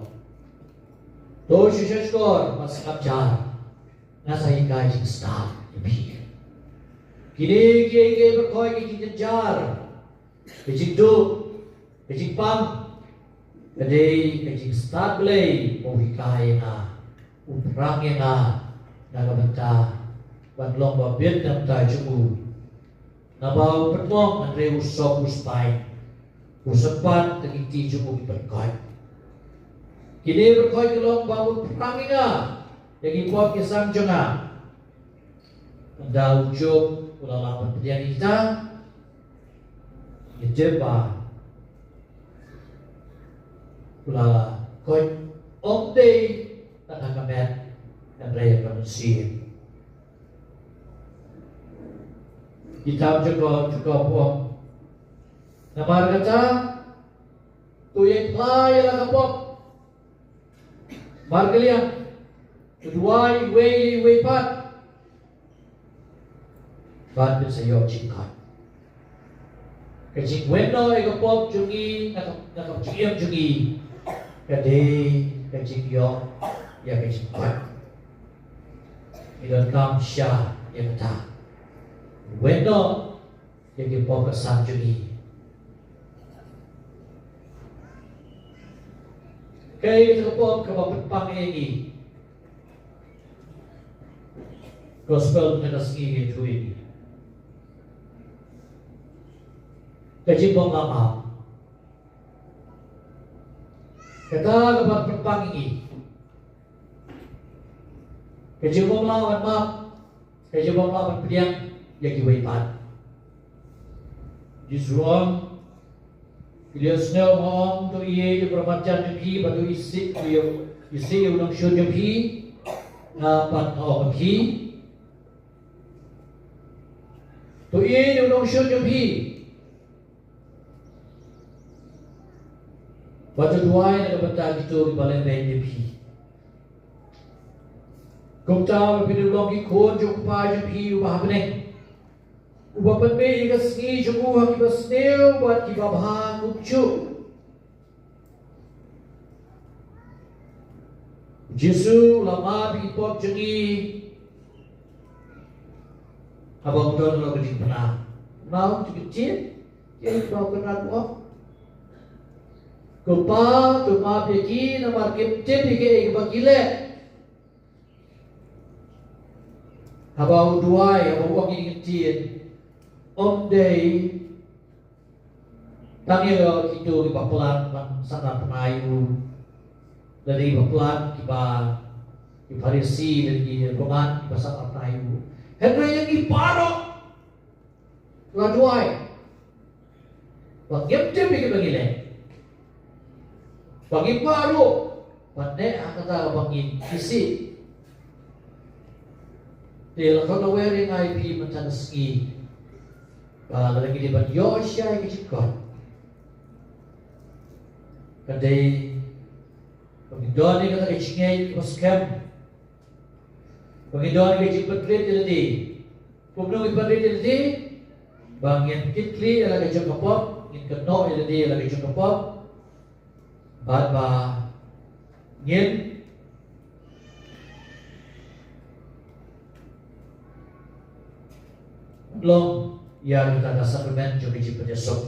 To shu shahshkor, mat sngap jar. Nga sa hikai jingstad ïa phi. Kine kiei kiei baroh ki jingjynjar, ka jingduk, ka jingpang, ka dei ka jingstad Blei ba u hikai ïa nga, u phrang ïa nga na ka bynta ban long ba bit na ka bynta jong u. Naba u pynmong hynrei u sop u spine, u sympat da ki kti jong u ki pynkoit. Kine baroh ki long ba u phrang ïa nga, ïa ki pop ki sam jong nga. Ynda u Job u la lah ban pdiang ïa kita, ngi tip ba u la koit ym dei tang ha ka met hynrei ha ka mynsiem. Ki tam jong ka, jong ka pop. Namar kata, to ïeng phla ïa la ka pop. Markylliang, to duwai iwei iwei pat. Bad phin sa ïoh jingkoit. Ka jingweng noh ïa ka pop jong ngi, na ka, na ka jingim jong ngi, ka dei ka jingïoh ïa ka jingkoit. Ngi donkam sha ïa kata. Weng noh ïa ki pop ka sam jong ngi. Kaei ka pop kaba pynpang ïa ngi? Gospel kane ka sngi ka ïathuh ïa ngi. Ka jingbym lah map. Kata kaba pynpang ïa ngi. Ka jingbym lah ban map. Ka jingbym lah ban pdiang ïa kiwei pat. Jisu u ong, ki la ïohsngew, nga ong, to ïeit ïa u rangbah marjan jong phi bad to isih, to ïa, isih ïa u nongshun jong phi. Nga pat nga ong ïa phi, to ïeit ïa u nongshun jong phi. Bad to duwai na ka bynta kito kiba lehbeiñ ïa phi. Kumta ba phin long ki khun jong u Kpa jong phi uba ha bneng, uba pynmih ïa ka sngi jong u ha kiba sniew bad kiba bha kumjuh. Jisu u la map ïa ki pop jong ngi haba u don la ka jingpynah. Nau tu ki tip, ki ai pop ka nat u ong, ko Pa, to map ïa ki namar kim tip ïa kiei kiba ki leh. Haba u duwai, haba u ong ïa ki ktien, ym dei tang ïa kito kiba plan ban sahnarphna ïa u, lane kiba plan kiba, ki Pharisi lane ki bymman kiba sahnarphna ïa u. Hynrei ïa ngi baroh la duwai ba ngim tip ïa kiba ngi leh, ba ngim kwah ruh ban neh ha kata kaba ngin isih. Te la khot lawei ïa nga ïa phi mynta ka sngi ba lada ngi dei ban ïoh shai ka jingkoit, ka dei ba ngin don ïa kata ka jingngeit kaba skhem, ba ngin don ïa ka jingpynrit ïa lade. Kumno ngin pynrit ïa lade? Ba ngin kitkhlieh ïa la ka jong ka pop, ngin kynnoh ïa lade ïa la ka jong ka pop. Bad ba ngin long ïa kata ka sakrament jong ka jingpynïasuk.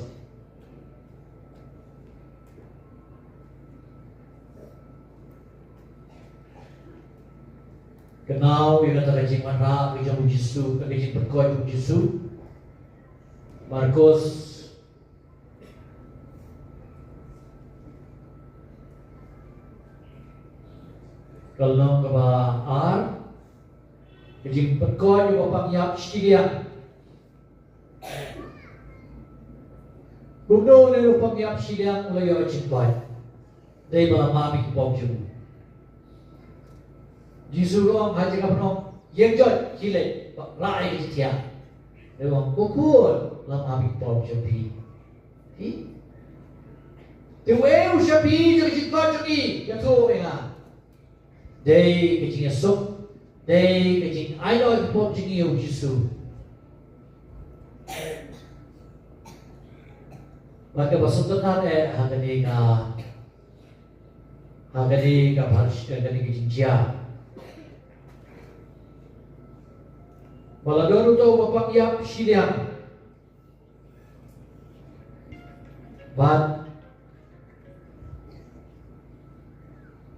Kynmaw ïa kata ka jingwanrah ka jong u Jisu, ka jingpynkhuid u Jisu. Markos ka lynnong kaba ar, ka jingpynkhuid u bapang ïap shiliang. Kumno une u bapang ïap shiliang u la ïoh jingpynkhuid? Dei ba la map ïa ki pop jong u. Jisu u ong ha jaka ban ong ïeng joit, khie leit, rah ïa ka jingthiah. Dei u ong, ko khun, la map ïa ki pop jong phi. Phi? Te uei u shaphi jong ka jingpynkhuid jong ngi? Ïathuh ïa nga. Dei ka jingïasuk, dei ka jingainguh ïa ki pop jong ngi ïa u Jisu. Bad kaba sngewtynnat eh ha kane ka, ha kane ka pharsh, ha kane ka jingjia, ba la don uto u bapang ïap shiliang. Bad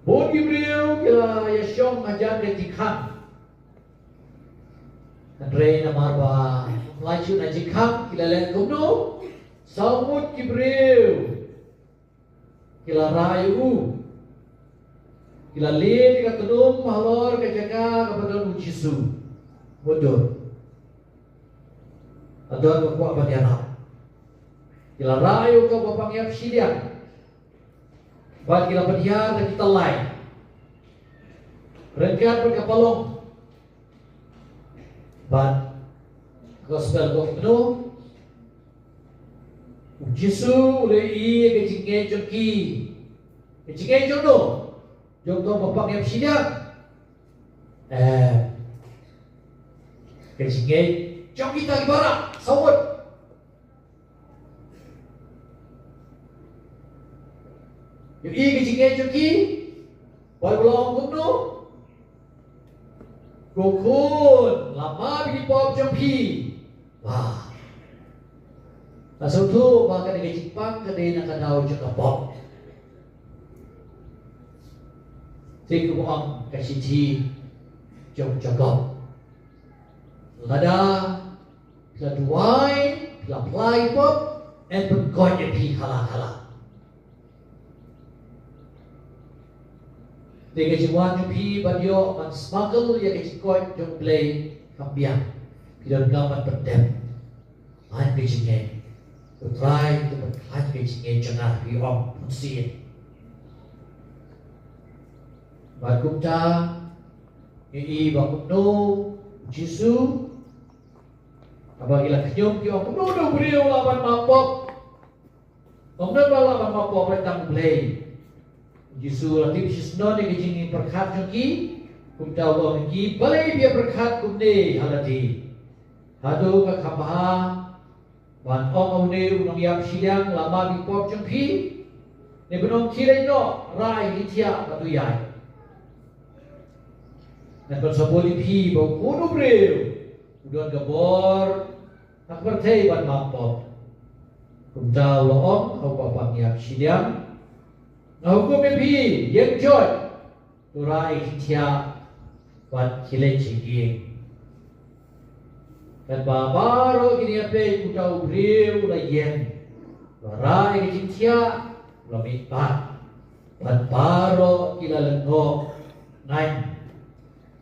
bun ki briew ki la ïashong hajan ka jingkhang. Hynrei namar ba ym lait shuh na jingkhang, ki la leh kumno? Saw ngut ki briew ki la rah ïa u. Ki la leit ïa ka tnum halor ka jaka kaba don u Jisu. Mutdur. Ka don ka kwah ban ïarap. Ki la rah ïa u bapang ïap shiliang. Bad ki la pynhiar da ki tyllai ryngkat bad ka palong. Bad ka gospel ka ong kumno? U Jisu u la ïohi ïa ka jingngeit jong ki. Ka jingngeit jong no? Jong uto u bapang ïap shiliang. Eh, ka jingngeit jong kita ki baroh, saw ngut. Ïohi ka jingngeit jong ki. Bad u la ong kumno? Ko khun, la map ïa ki pop jong phi. Wah. Nga sngewthuh ba kane ka jingpang ka dei na ka daw jong ka pop. Te kumba ong ka shithi jong Jakob, lada phi la duwai, phi la phla ïa ki pop, yn pynkhuid ïa phi khyndiat khyndiat. Te ka jingwan jong phi ban ïoh ban smakel ïa ka jingkoit jong U Blei kam biang. Phi donkam ban pyndep. Ai ka jingngeit. Ko Trai, to pynkhlaiñ ka jingngeit jong nga, phi ong, bunsien. Bad kumta ngi ïohi ba kumno U Jisu, haba ki la khñium ki ong, kumno u briew u lah ban map pop? Kumno ba lah ban map pop, ba tang U Blei? U Jisu u la tip shisha ïa ka jingpyrkhat jong ki, kumta u ong ïa ki, balei phi ïa pyrkhat kumne ha lade? Hato ka kham bha ban ong ha une u nongïap shiliang, la map ïa ki pop jong phi? Ne ban ong, khie leit noh, rah ïa ka jingthiah bad to ïaid? Ngan pynsabut ïa phi ba u Khun u briew u don ka bor ha ka pyrthei ban map pop. Kumta u la ong ha u bapang ïap shiliang, nga hukum ïa phi, ïeng joit, to rah ïa ka jingthiah bad khie leit sha ïing. Katba baroh kine ïa peit, uta u briew u la ïeng, u la rah ïa ka jingthiah, u la mihpat. Bad baroh ki la lyngngoh ngaiñ.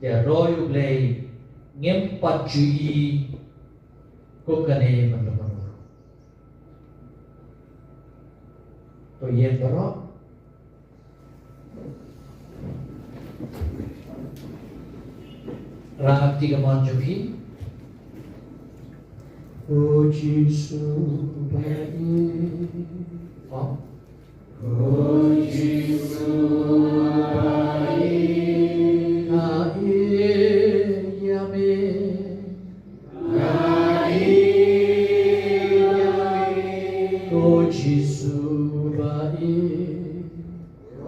Te roi U Blei, ngim pat ju ïohi kum kane mynta mynta. To ïeng baroh. Rah kti kamon jong phi. O Jisu ba ïeit. Oh. O Jisu ba ïeit. Nga ïeit ïa me. Nga ïeit ïa me. O Jisu ba ïeit.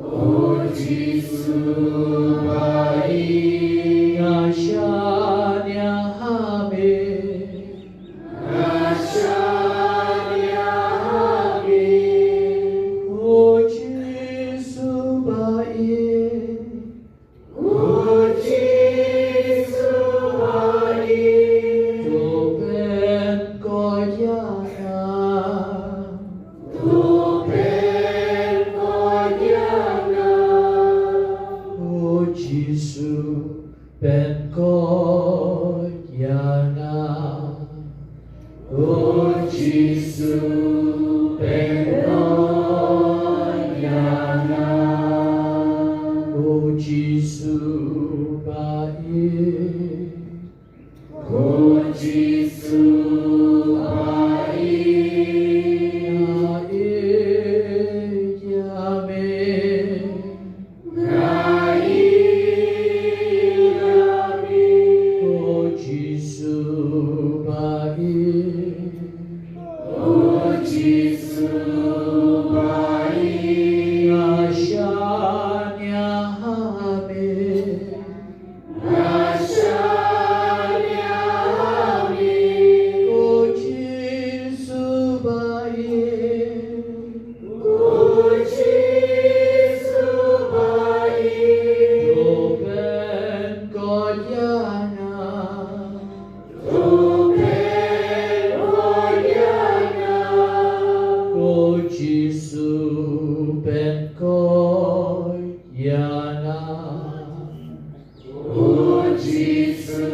O Jisu ba ïeit. Nga shaniah ha me. Pynkoit ïa nga. Ko Jisu, pynkoit ïa nga. Ko Jisu ba ïeit. Ko Jisu ba ïeit. Nga ïeit ïa me. Nga ïeit ïa me. Ko Jisu ba ïeit. Ko Jisu ba ïeit. Nga shaniah ha me. Nga shaniah ha me. Ko Jisu ba ïeit. Ko Jisu ba ïeit. To pynkoit ïa nga. To pynkoit ïa nga. Ko Jisu pynkoit ïa nga. Ko Jisu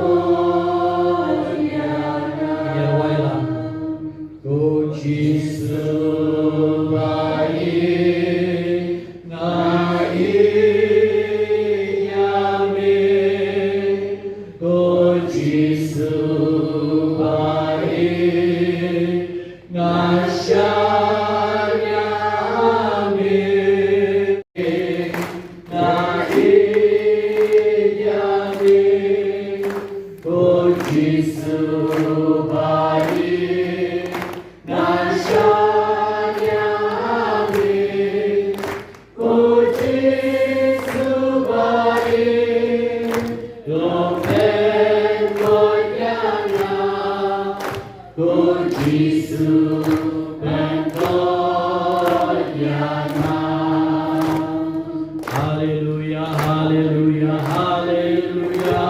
pynkoit ïa nga. Ïa wai lang. Ko Jisu ba ïeit, nga ïeit ïa me. Ko Jisu ba ïeit, nga shaniah ha me. Nga ïeit ïa me, ko Jisu ba ïeit. Nga shaniah ha me, ko Jisu ba ïeit. To pynkoit ïa nga. Ko Jisu pynkoit ïa nga. Haleluia, haleluia, haleluia.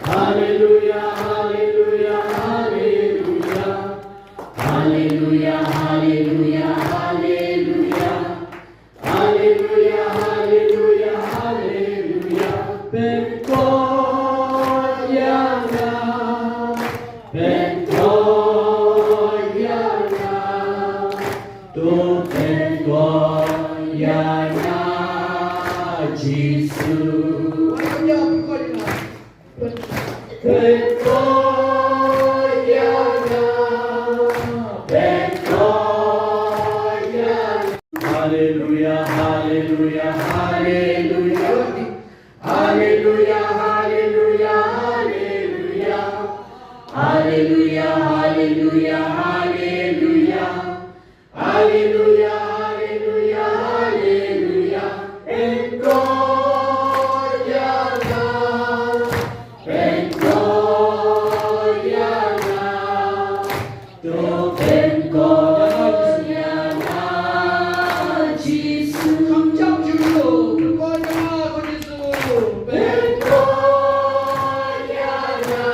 Haleluia, haleluia, haleluia. Haleluia, haleluia, haleluia. Haleluia, haleluia, haleluia. Pynkoit ïa nga, pynkoit ïa nga. To pynkoit ïa nga, Jisu. Pynkoit ïa nga. Pynkoit ïa nga, pynkoit ïa nga. Haleluia, haleluia, haleluia. Haleluia, haleluia, haleluia. Haleluia, haleluia, haleluia. Haleluia, haleluia, haleluia. Pynkoit ïa nga, pynkoit ïa nga. To pynkoit ïa nga, Jisu. Kham jam shuh, pynkoit ïa nga, ko Jisu. Pynkoit ïa nga,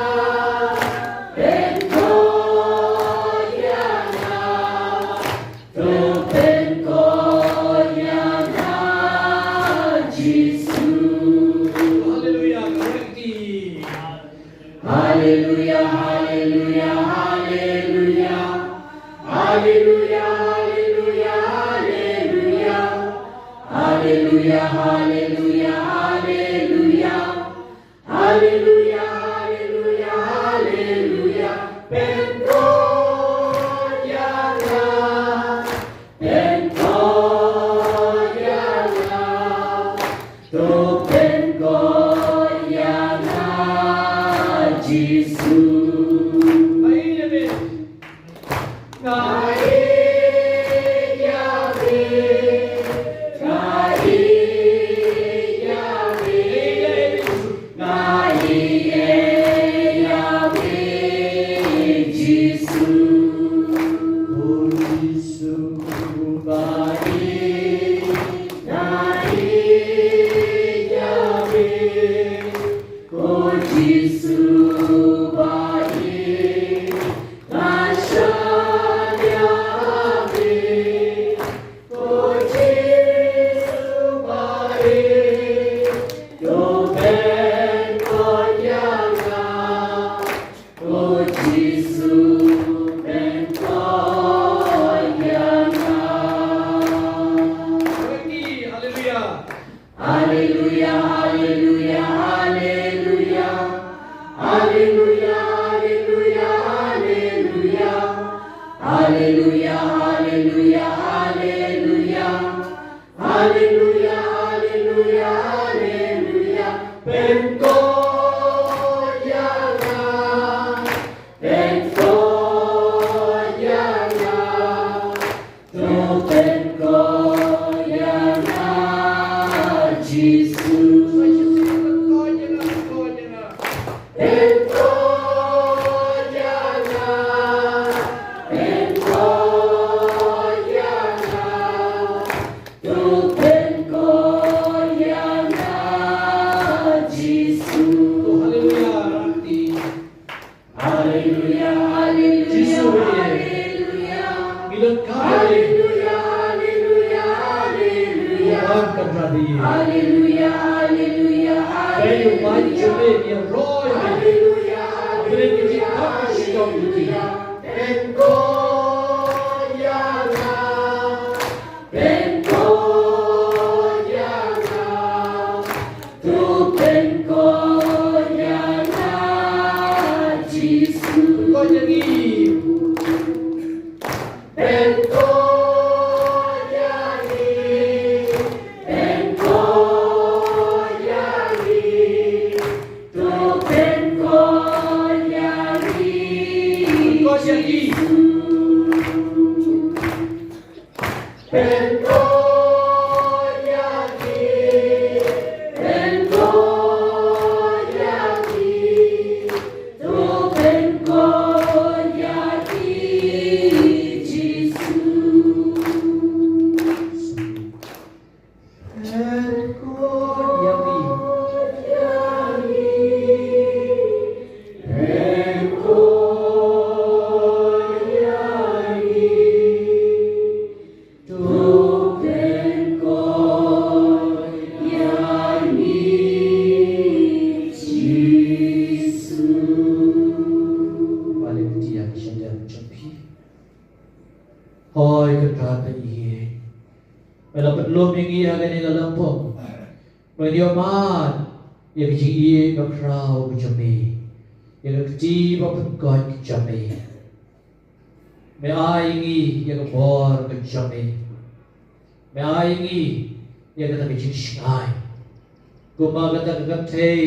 pynkoit ïa nga. To pynkoit ïa nga, Jisu. Haleluia, ka rek ti. Haleluia, haleluia, haleluia. Haleluia, haleluia, haleluia. Haleluia, haleluia, haleluia. Haleluia, haleluia, haleluia. Pynkoit ïa nga, pynkoit ïa nga. To pynkoit ïa nga, Jisu. Amen. Nga ïeit ïa me, nga ïeit ïa me, nga ïeit ïa me, Jisu. O Jisu ba ïeit, nga ïeit ïa me. Ko Jisu ba ïeit, nga shaniah ha me. Ko Jisu ba ïeit, to Haleluya, haleluya, haleluya. Haleluya, haleluya, haleluya. Haleluya, haleluya, haleluya. Pynkoit ïa nga, pynkoit ïa nga. To pynkoit ïa nga, Jisu. Pynkoit ïa nga, pynkoit ïa nga. To pynkoit ïa nga, Jisu. Haleluya, rati. Haleluya, haleluya, Jisu, haleluya. Ngi don ka haleluya, haleluya, haleluya. Wan ka rati. Haleluya, haleluya, haleluya. Kaei u wan jong me, ïa roi me. Haleluya, haleluya, haleluya. Pynkoit ïa nga, pynkoit ïa nga, to pynkoit ïa nga, Jisu. Pynkoit ïa ngi. Pynkoit ïa ngi, pynkoit ïa ngi, to pynkoit ïa ngi. Pynkoit ïa ngi. Pynkoit ïa ngi, pynkoit ïa ngi, to pynkoit ïa ngi, Jisu. Pynkoit ïa ngi. Pynkoit ïa ngi. To pynkoit ïa ngi, Jisu. Haleluya, ka shynrang jong phi. Hoi, Kynrad ba ïeit. Me la pynlong ïa ngi ha kane ka lympung. Me ïohmad ïa ka jingïeit bakhraw ka jong me, ïa ka kti ba pynkoit ka jong me. Me ai ïa ngi ïa ka bor ka jong me. Me ai ïa ngi ïa kata ka jingshngaiñ. Kumba kata ka kynthei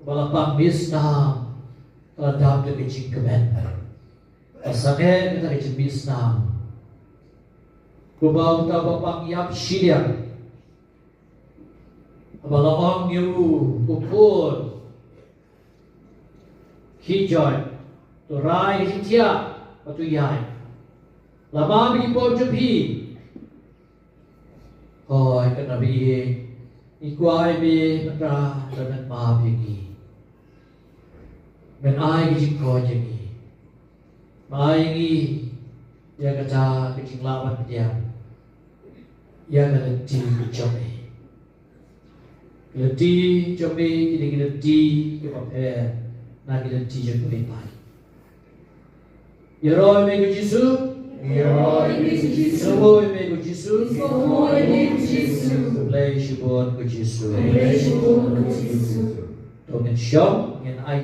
ba la pang mih snam ka la dap da ka jingkmen. Ba sangeh kata ka jingmih snam. Kumba uta ba pang ïap shiliang. Haba la ong ïa u, u khun, khie joit, to rai ka jingthiah bad to ïaid. La map ïa ki pop jong phi. Hoi, Kynrad ba ïeit, ngi kwah ïa me mynta ba men map ïa ngi. Men ai ka jingkoit ïa ngi. Ba ïa ngi ïa kata ka jinglah ban pdiang ïa ka lynti ka jong me. Ka lynti jong me ki dei ki lynti kiba pher na ki lynti jong kiwei pat. Ïaroh ïa me ko Jisu. Ïaroh ïa me ko Jisu. Sngewbha ïa me ko Jisu. Sngewbha ïa me ko Jisu. Khublei shibun ko Jisu. Khublei shibun ko Jisu. To ngin shong, ngin ai.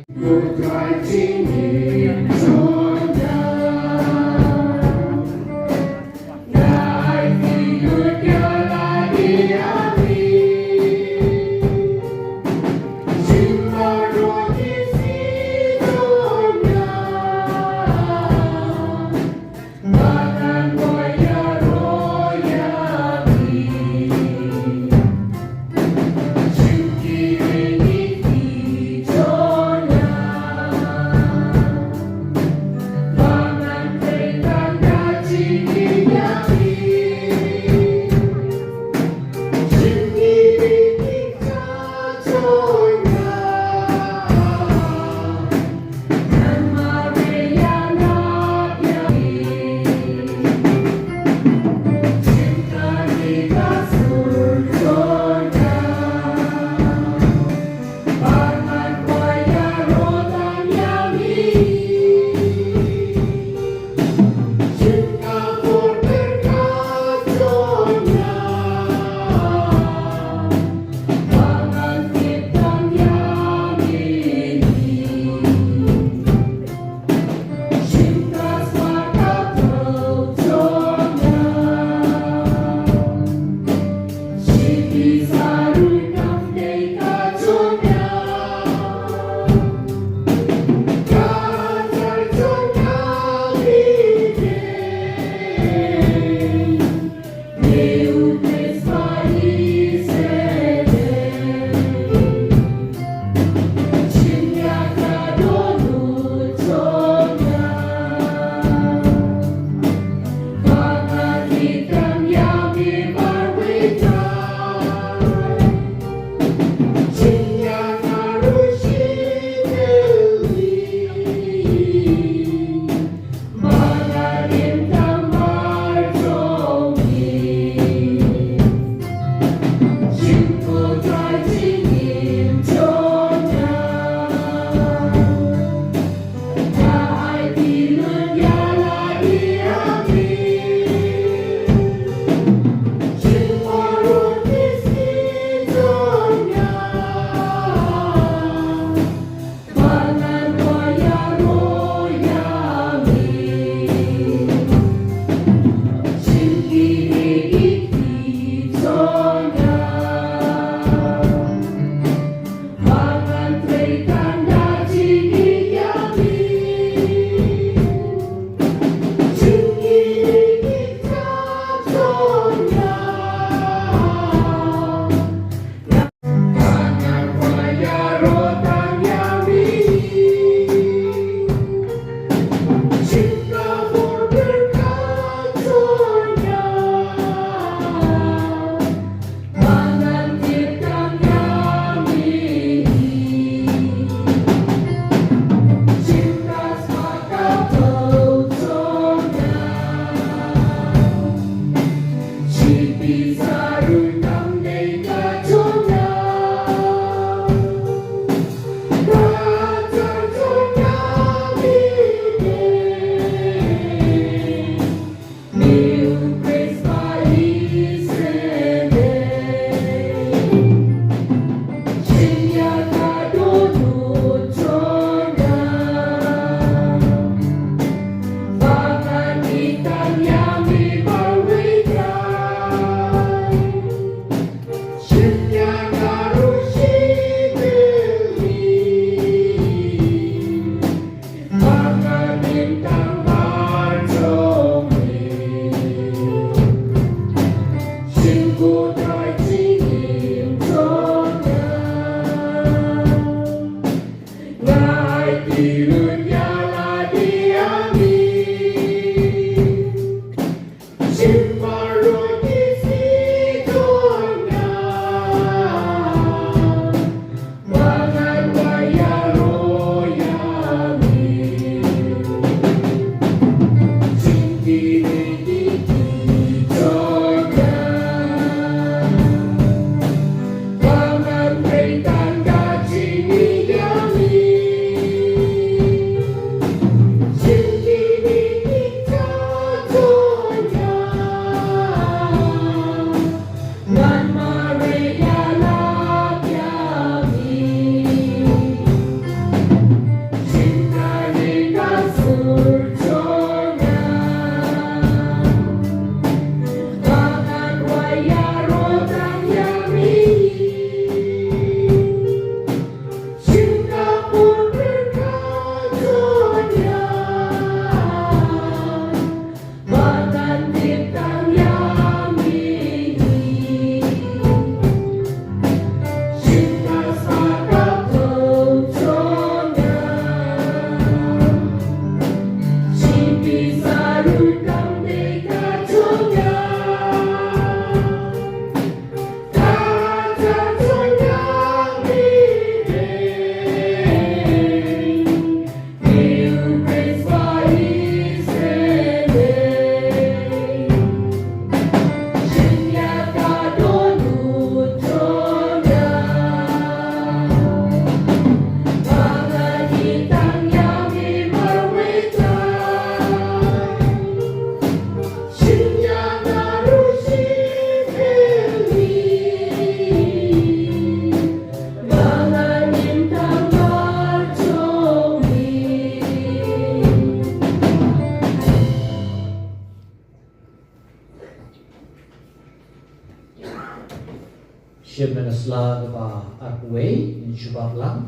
Phylla kaba arphew wei, ngin shu bud lang,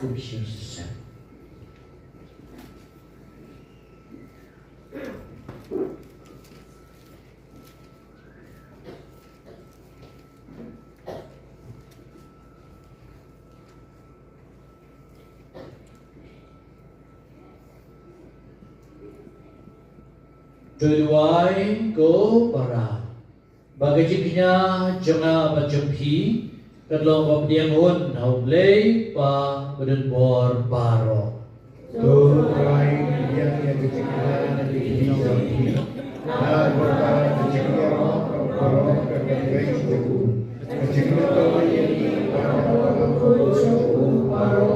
u Bishop Sisem. To duwai ko para. Ba ka jingkñia jong nga bad jong phi kan long ba pdiang hun ha U Blei Kpa badonbor baroh. To Trai, pdiang ïa ka jingkñia na ka jingkñia jong phi. Na ka bynta ka jingkñia baroh ka dei jong u. Ka jingkñia to ïa ki baroh ka dei jong u baroh.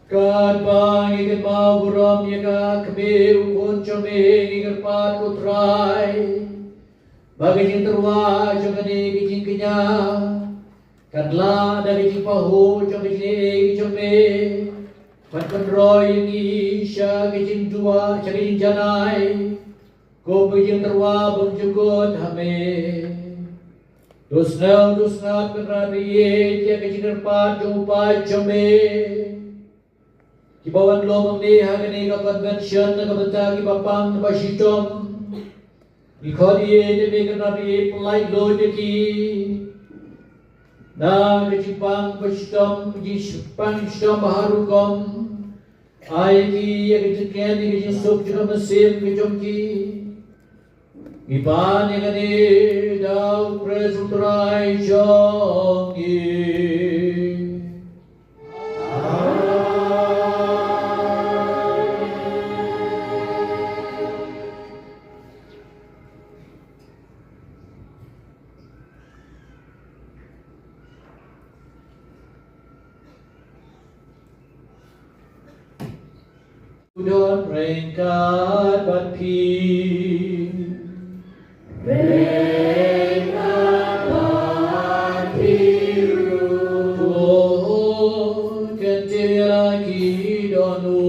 Katba ngi kynmaw burom ïa ka kmie u khun jong me, ngi kyrpad ko Trai ba ka jingtyrwa jong kane ka jingkñia kan lah da ka jingpahuh jong ka jingaiei jong me ban pynroi ïa ngi sha ka jingduwai, sha ka jingjanai kum ka jingtyrwa bymjukut ha me. To sngap, to sngap Kynrad, ïa ka jingkyrpad jong u paid jong me kiba wan lum hangne ha kane ka convention, na ka bynta kiba pang ba shitom. Ngi khot ïa me Kynrad, pynlait lut ïa ki na ka jingpang ba shitom, ka jingpang shitom ba harum. Ai ki ïa ka jingkmen, ïa ka jingsuk jong ka mynsiem ka jong ki. Ngi pan ïa kane da U Khrist U Trai jong ngi. U don ryngkat bad phi. Ryngkat bad phi ruh. To kyntiew ïa la ki dohnud.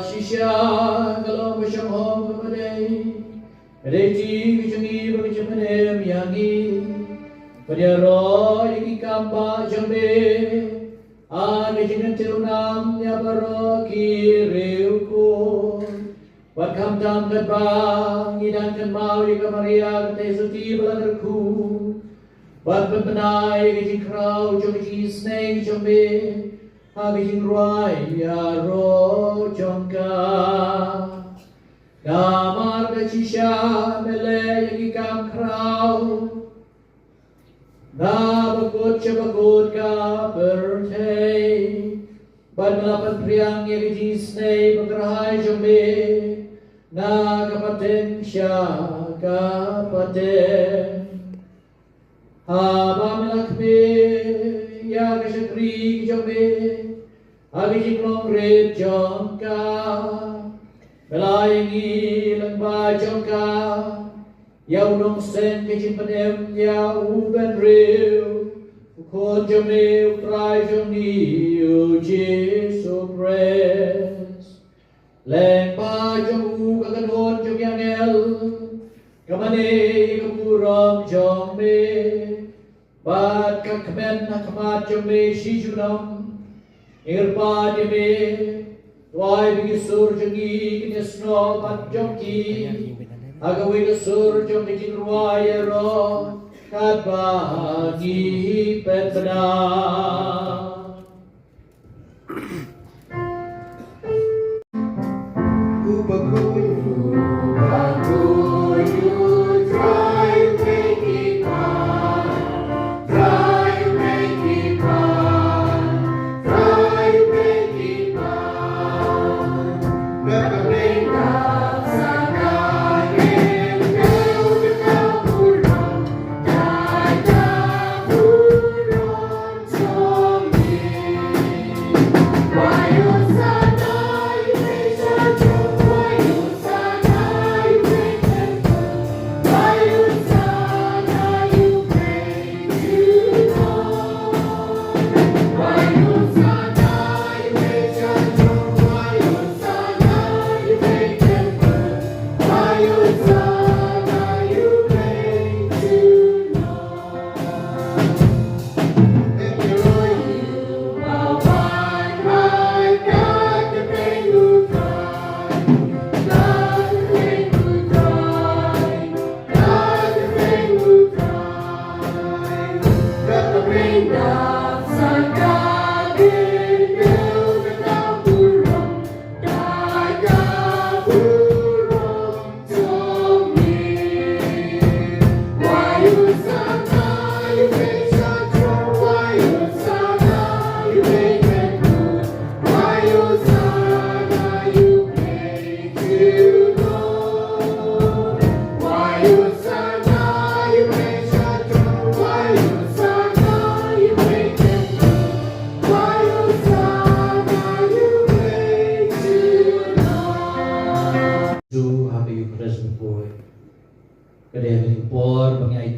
Shisha ka long ka shong hom kaba dei. Ka dei ka jong ngi bad ka jingpynim ïa ngi. Pynïaroh ïa ki kam ba jong me ha ka jingïathuh nam ïa baroh ki riewkhuid. Bad khamtam katba ngi dang kynmaw ïa ka Maria ka Theisotti ba la kyrkhu. Bad pynbna ïa ka jingkhraw jong ka jingisynei jong me ha ka jingrwai ïaroh jong ka. Namar ka shisha me leh ïa ki kam khraw na bakut sha bakut ka pyrthei. Bad me la pynphriang ïa ka jingisynei ba kyrhai jong me na ka pateng sha ka pateng. Haba me la khmih ïa ka shakri jong me ha ka jinglong rit jong ka, me la ai ïa ngi lyngba jong ka ïa u nongseng ka jingpynim ïa u bynriew, u Khun jong me, u Trai jong ngi, u Jisu Khrist. Lyngba jong u ka kynhun jong ki angel ka mane ïa ka burom jong me, bad ka kmen ha khmat jong me shi junom. Ngi kyrpad ïa me, to ai ba ki sur jong ngi kin ïasnoh bad jong ki ha kawei ka sur jong ka jingrwai ïaroh katba ngi pynbna.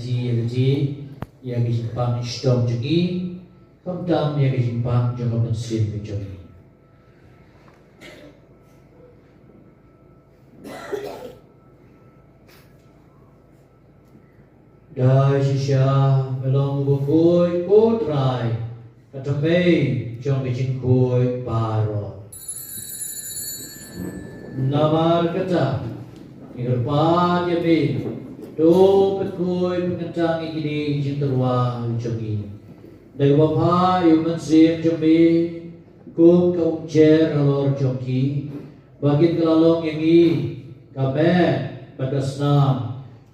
Ïa ka jingpang shitom jong ngi, khamtam ïa ka jingpang jong ka mynsiem ka jong ngi. Da shisha me long uba khuid, ko Trai, ka thymmei jong ka jingkhuid baroh. Namar kata, ngi kyrpad ïa me, to pynkhuid pynkyntang ïa kine ki jingtyrwa jong ngi da kaba phah ïa u Mynsiem jong me kum ka umjer halor jong ki, ba kin kylla long ïa ngi ka met bad ka snam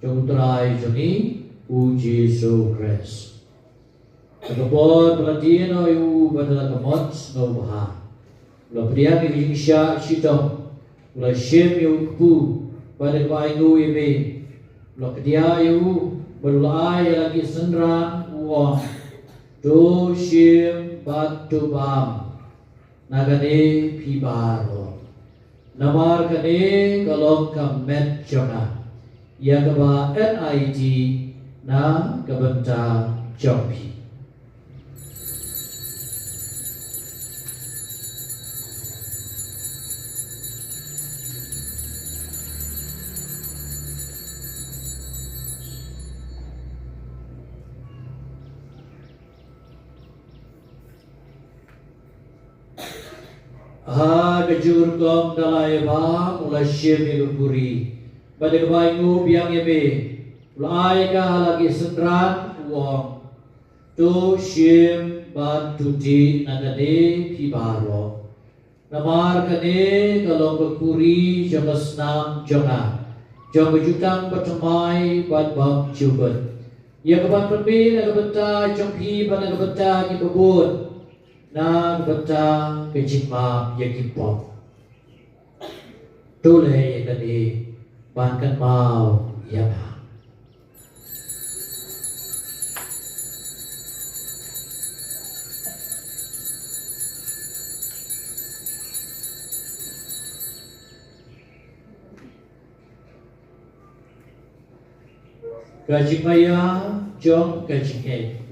jong u Trai jong ngi u Jisu Khrist. Ha ka por ba la die noh ïa u bad da la ka mon sngewbha, u la pdiang ïa ka jingshah shitom, u la shim ïa u kpu bad da kaba ainguh ïa me, u la kdiah ïa u bad u la ai ïa la ki synran, u ong, to shim bad to bam na kane phi baroh. Namar kane ka long ka met jong nga, ïa kaba enait na ka bynta jong phi. Ha ka jingkyrkhu da la ïabam, u la shim ïa ka kuri, bad da kaba ainguh biang ïa me, u la ai ka ha la ki synran, u ong, to shim bad to dih na kane phi baroh. Namar kane ka long ka kuri jong ka snam jong nga, jong ka jutang bathymmai bad bymjukut, ïa kaban pynmih na ka bynta jong phi bad na ka bynta kiba bun, na ka bynta ka jingmap ïa ki pop. To leh ïa kane ban kynmaw ïa nga. Ka jingmaïa jong ka jingngeit.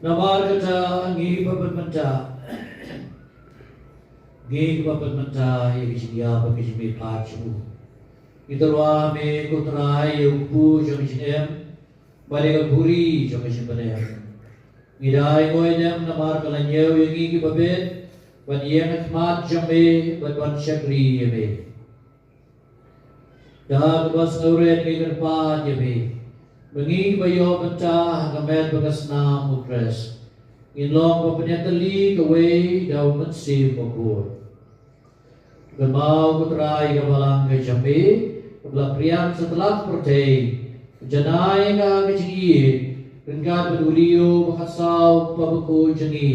Namar kata ngi ba pynmynta, ngi ba pynmynta ïa ka jingïap bad ka jingmihpat jong u, ngi tyrwa me ko Trai ïa u kpu jong ka jingim bad ïa ka kuri jong ka jingpynim. Ngi da ainguh ïa me namar ba la ñiew ïa ngi kiba bit ban ïeng ha khmat jong me bad ban shakri ïa me. Da kaba sngewrit ngi kyrpad ïa me ba ngi ba ïoh bynta ha ka met bad ka snam u Khrist, ngin long ba pynïatylli kawei da u Mynsiem Bakhuid. Kynmaw ko Trai ïa ka balang ka jong me kaba la pyrshang satlak pyrthei, janai ka ka jingïeit ryngkat bad u Leo ba khatsaw, Papa bakhuid jong ngi,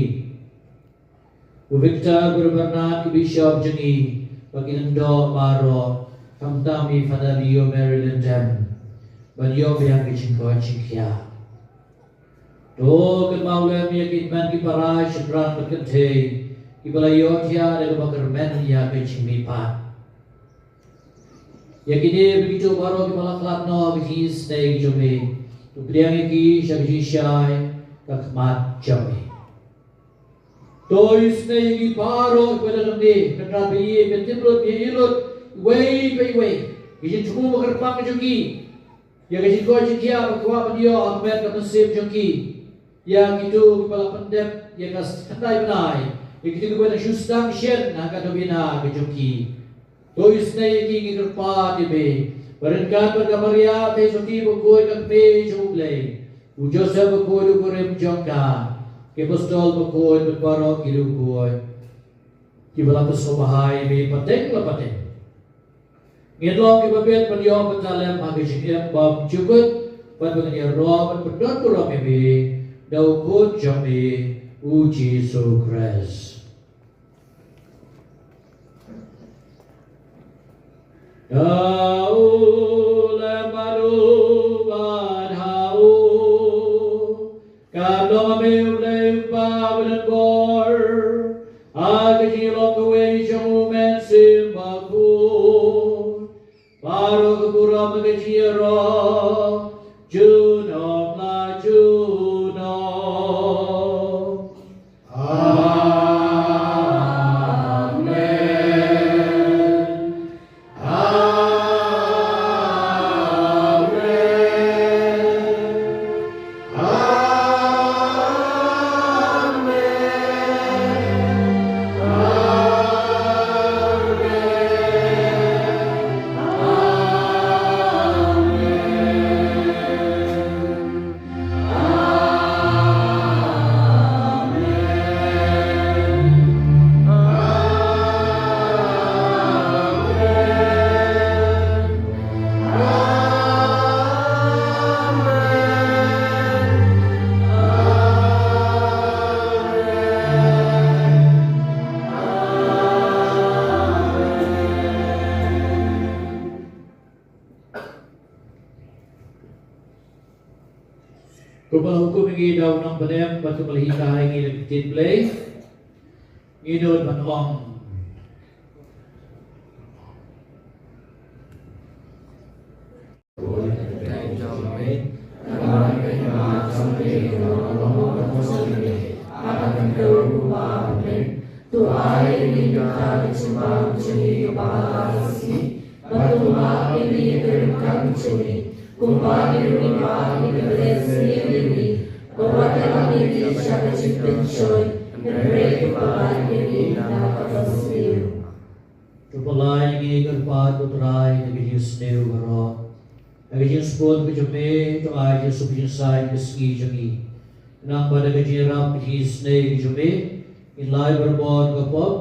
u Victor bad u Bernard ki bishop jong ngi, bad ki lyngdoh baroh, khamtam i Father Leo Mary Lyngdoh, ban ïoh biang ka jingkoit jingkhiah. To kynmaw lem ïa ki hynmen ki para shynrang bad kynthei kiba la ïohthiah da kaba kyrmen ïa ka jingmihpat. Ïa kine bad kito baroh kiba la khlad noh ha ka jingisynei ka jong me, to pdiang ïa ki sha ka jingshai ka khmat jong me. To isynei ïa ki baroh kiba dang dei, kynrad ba ïeit, ba tip lut, ïeit lut iwei pa iwei, ka jingthmu ba kyrpang ka jong ki, ïa ka jingkoit jingkhiah ba kwah ban ïoh ha ka met ka mynsiem jong ki. Ïa kito kiba la pyndep ïa ka khyndai bnai, ïa kito kiba dang shu sdang shen na ka dewbeiñ ka jong ki. To isynei ïa ki, ngi kyrpad ïa me, ba ryngkat bad ka Maria Theisotti bakhuid ka Kmie jong U Blei, U Joseph bakhuid u kurim jong ka, ki apostol bakhuid bad baroh ki riewkhuid kiba la pynshong bha ïa me pateng la pateng. Ngin long kiba bit ban ïoh bynta lem ha ka jingim bymjukut, bad ba ngin ïaroh bad pyndonkam ïa me da u Khun jong me, u Jisu Khrist. Da u lem bad u bad ha u, ka long ha me U Blei U Kpa badonbor, ha ka jinglong kawei jong U Mynsiem Bakhuid, baroh ka burom bad ka jingïaroh junom la junom. Amen. Amen. Amen. Amen. Amen. Kumba la hukum ïa ngi da u nongpynim bad kumba la hikai ïa ngi da ka ktien Blei, ngin ïoh ban ong. To ai ïa ngi mynta ka jingbam jong ngi kaba ha ka sngi, bad to map ïa ngi ïa ki ryngkat jong ngi, kumba ngi ruh ngi map ïa ki ba leh sniew ïa ngi, bad wat ïalam ïa ngi sha ka jingpynshoi, hynrei to pynlait ïa ngi na ka basniew. To pynlait ïa ngi ko Kpa ko Trai da ka jingsniew baroh. Da ka jingsbun ka jong me to ai jingsuk jingsaiñ ka sngi jong ngi. Khnang ba da ka jingïarap ka jingisynei ka jong me, ngin lait barabor na ka pop,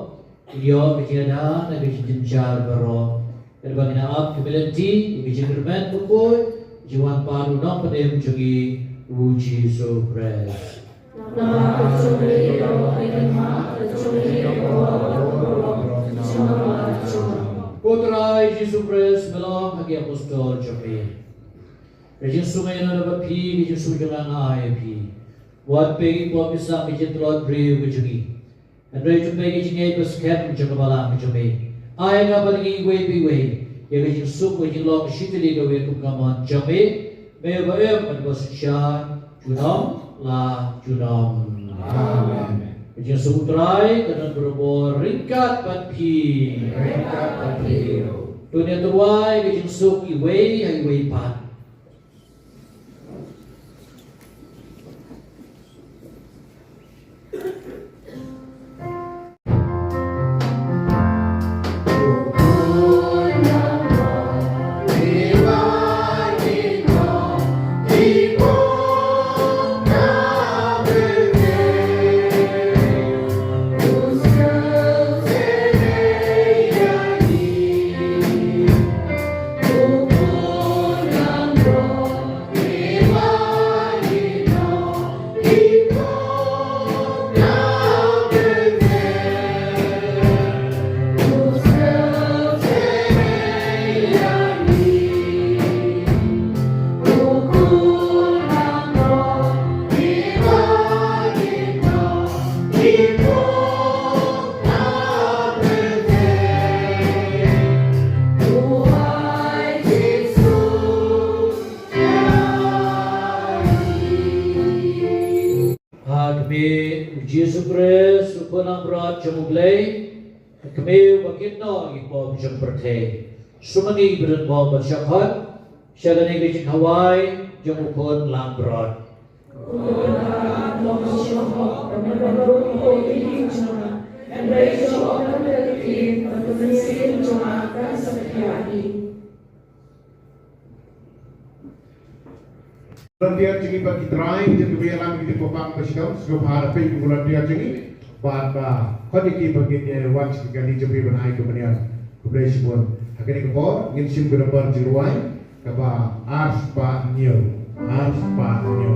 ngin ïoh ka jingïada na ka jingjynjar baroh. Katba ngin ap ka lynti ïa ka jingkyrmen bakhuid, jingwan pat u nongpynim jong ngi u Jisu Khrist. Namar ka jong me ka doh bad ka jingma, ka jong me ka bor bad ka burom, junom la junom. Ko Trai Jisu Khrist, me la ong ha ki apostol jong me, ka jingsuk nga ïalade bad phi, ka jingsuk jong nga nga ai ïa phi. Wat peit ki pop ki sam ki jingtlot briew ki jong ngi, hynrei to peit ki jingngeit ba skhem jong ka balang ka jong me. Ai ïa nga bad ïa ngi iwei pa iwei ïa ka jingsuk ba ka jinglong shitylli kawei kum ka mon jong me, me uba im bad uba synshar junom la junom. Amen. Ka jingsuk U Trai ka don barabor ryngkat bad phi. Ryngkat bad phi ruh. To ngin ïatyrwa ïa ka jingsuk iwei ha iwei pat. Ha khmih U Jisu Khrist, U Khun langbrot jong U Blei, ha khmih uba kynnoh ïa ki pop jong ka pyrthei. Sumar ïa ngi ba don bor ban shah khot sha kane ka jingkhawai jong U Khun langbrot. Volunteer jong ngi ba ki trai jong ki ba ïalam ki jingpang ba shitom, sngewbha da peit ki volunteer jong ngi. Bad ba khot ïa ki ba kin ïa wan sha ka kali jong phi ban ai ka mynniar. Khublei shibun. Ha kane ka por ngin shim ka number jingrwai kaba ar spah hynñiew. Ar spah hynñiew.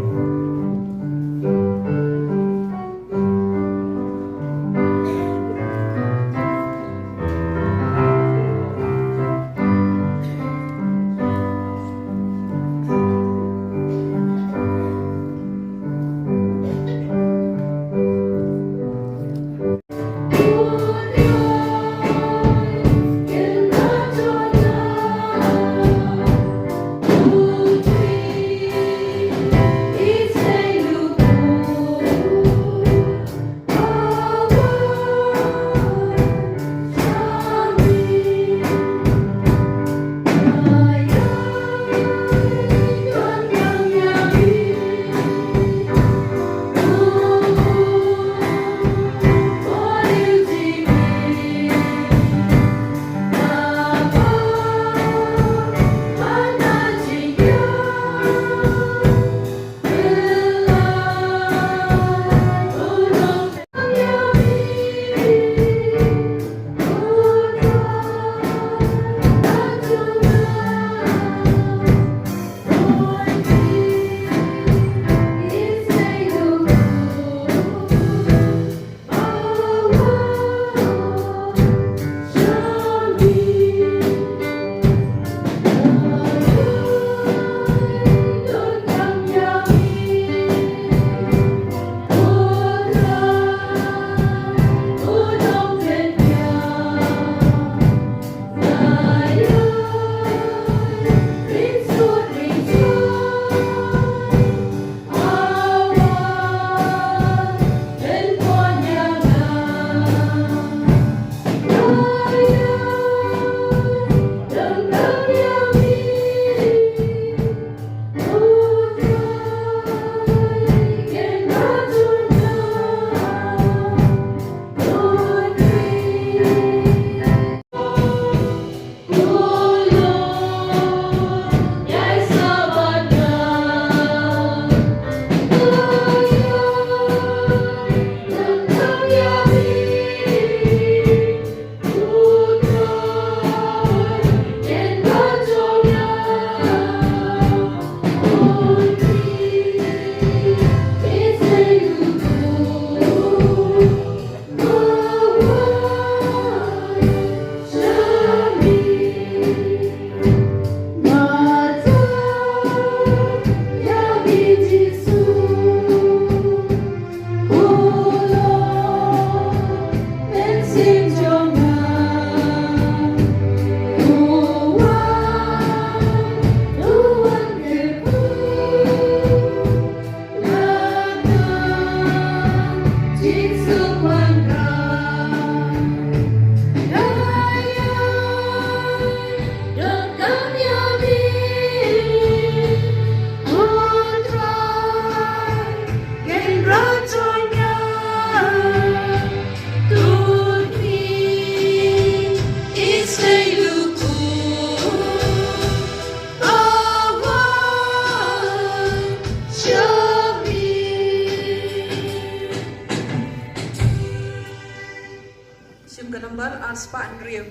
Shim ka number ar spah hynriew.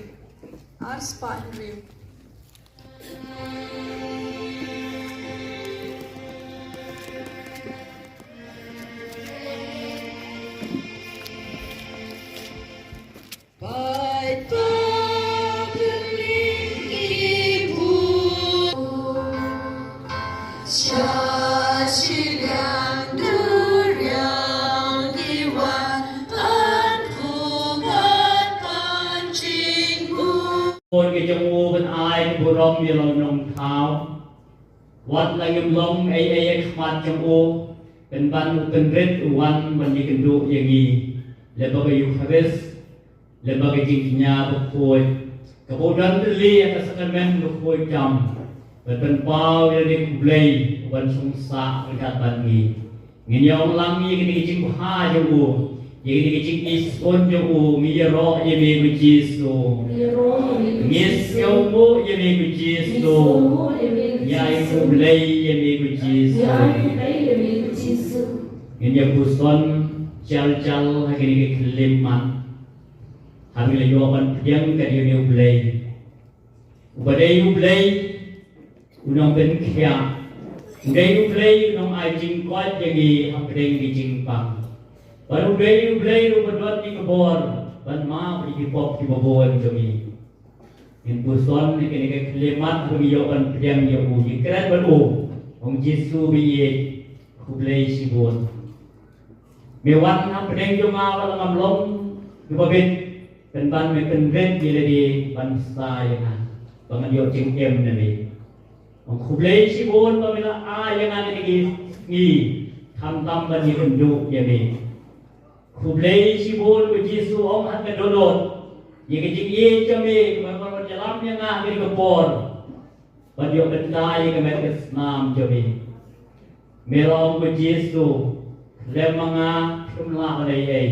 Ar spah hynriew. Khun ka jong u ban ai ka burom ïa la u nongthaw. Wat la ngim long ei ei ha khmat jong u, pynban u pynrit u wan ban ïakynduh ïa ngi. Lyngba ka Eukharist, lyngba ka jingkñia bakhuid, kaba u don tylli ïa ka sakramen bakhuid tam, ban pynpaw ïa lade khublei u ban sngewsah ryngkat bad ngi. Ngin ïa ong lang ïa kane ka jingbha jong u. Ïa kane ka jingïeit sbun jong u, ngi ïaroh ïa me ko Jisu. Ngi sngewnguh ïa me ko Jisu. Ngi ai khublei ïa me ko Jisu. Ngin ïa puson jal jal ha kane ka khyllipmat. Haba ngi la ïoh ban pdiang kat ïa une U Blei. Uba dei U Blei u nongpynkhiah. U dei U Blei u nongai jingkoit ïa ngi hapdeng ki jingpang. Bad u dei U Blei uba don ïa ka bor ban map ïa ki pop kiba bun jong ngi. Ngin puson ïa kane ka khyllipmat haba ngi ïoh ban pdiang ïa u, ïakren bad u. Ong Jisu ba ïeit, khublei shibun. Me wan hapdeng jong nga wat la ngam long kiba bit, pynban me pynrit ïa lade ban bsa ïa nga ba ngan ïoh jingim na me. Ong khublei shibun ba me la ai ïa nga kine ki sngi khamtam ban ïakynduh ïa me. Khublei shibun ko Jisu, ong ha ka dohnud ïa ka jingïeit jong me kaba me la ïalam ïa nga ha kane ka por. Ban ïoh bynta ïa ka met ka snam jong me. Me la ong ko Jisu, khlem ma nga phim lah ban leh ei ei.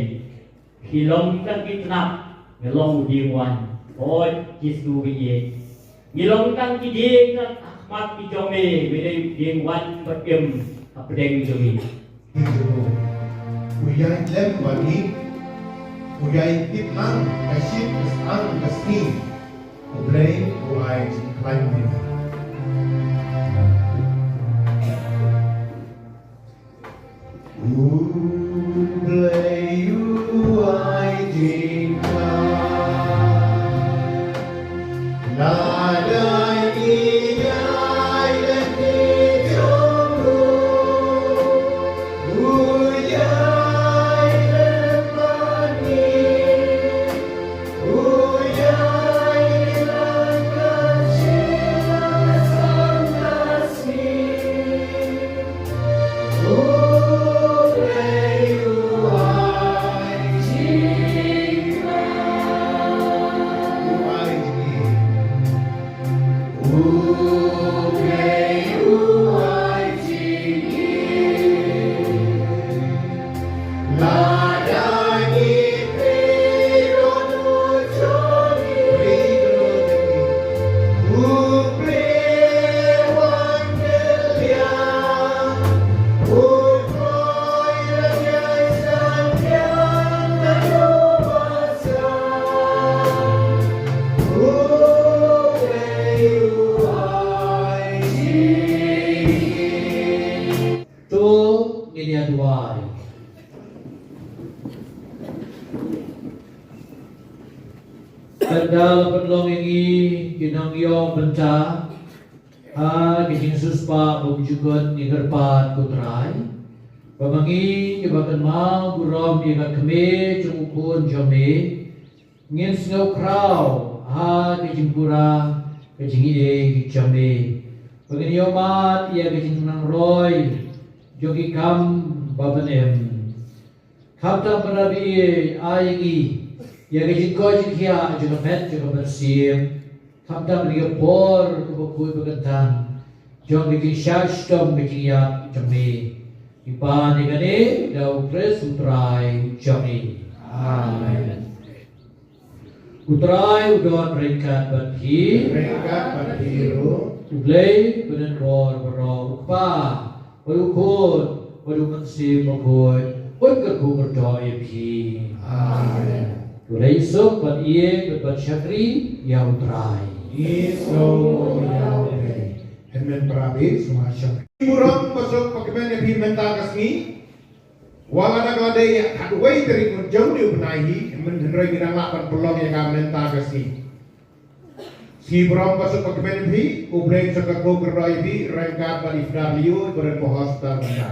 Phi long tang ki tnat, nga long u dieng waiñ. O Jisu ba ïeit. Ngi long tang ki dieng kat ha khmat ki jong me, me dei u dieng waiñ ba im hapdeng jong ngi. U ïaid lem bad ngi, u ïaid tip lang ka shit ka sdang ka sngi. U Blei u ai jingkhlaiñ ïa ngi. U Blei u ai jingkhlaiñ. Lada ngi ïaid lem ki jong u, u ïaid lem bad ngi. To ngin ïa duwai. Kata la pynlong ïa ngi ki nongïoh bynta ha ki jingsiewspah ba jukut ngi kyrpad ko Trai ba ma ngi kiba kynmaw burom ïa ka kmie jong u khun jong me, ngin sngewkhraw ha ka jingpura ka jingïeit jong me. Ba ngin ïoh mad ïa ka jingnang roi jong ki kam ba pynim. Khamtam ba la ïa ai ïa ngi ïa ka jingkoit jingkhiah jong ka met jong ka mynsiem. Khamtam ïa ka por kaba khuid ba kyntan jong ka jingshah shitom ka jingïap jong me. Ngi pan ïa kane da u Khrist u Trai jong ngi. Amen. U Trai u don ryngkat bad phi. Ryngkat bad phi ruh. U Blei ba don bor baroh, u Kpa bad u Khun bad u Mynsiem Bakhuid, un kyrkhu kyrdoh ïa phi. Amen. To leit suk bad ïeit bad ban shakri ïa u Trai. Ngi sngewnguh ïa u Blei. Amen. Para bangeit, sngewbha shakri. Burom ba suk ba kmen ïa phi mynta ka sngi. Wat la da ka la dei ïa khatwei tarik u jong une u bnai hi, hynrei ngi dang lah ban pynlong ïa ka mynta ka sngi. Sngi burom ba suk ba kmen ïa phi, U Blei un sa kyrkhu kyrdoh ïa phi, ryngkat bad i Father Leo, i ba don ha hospital mynta.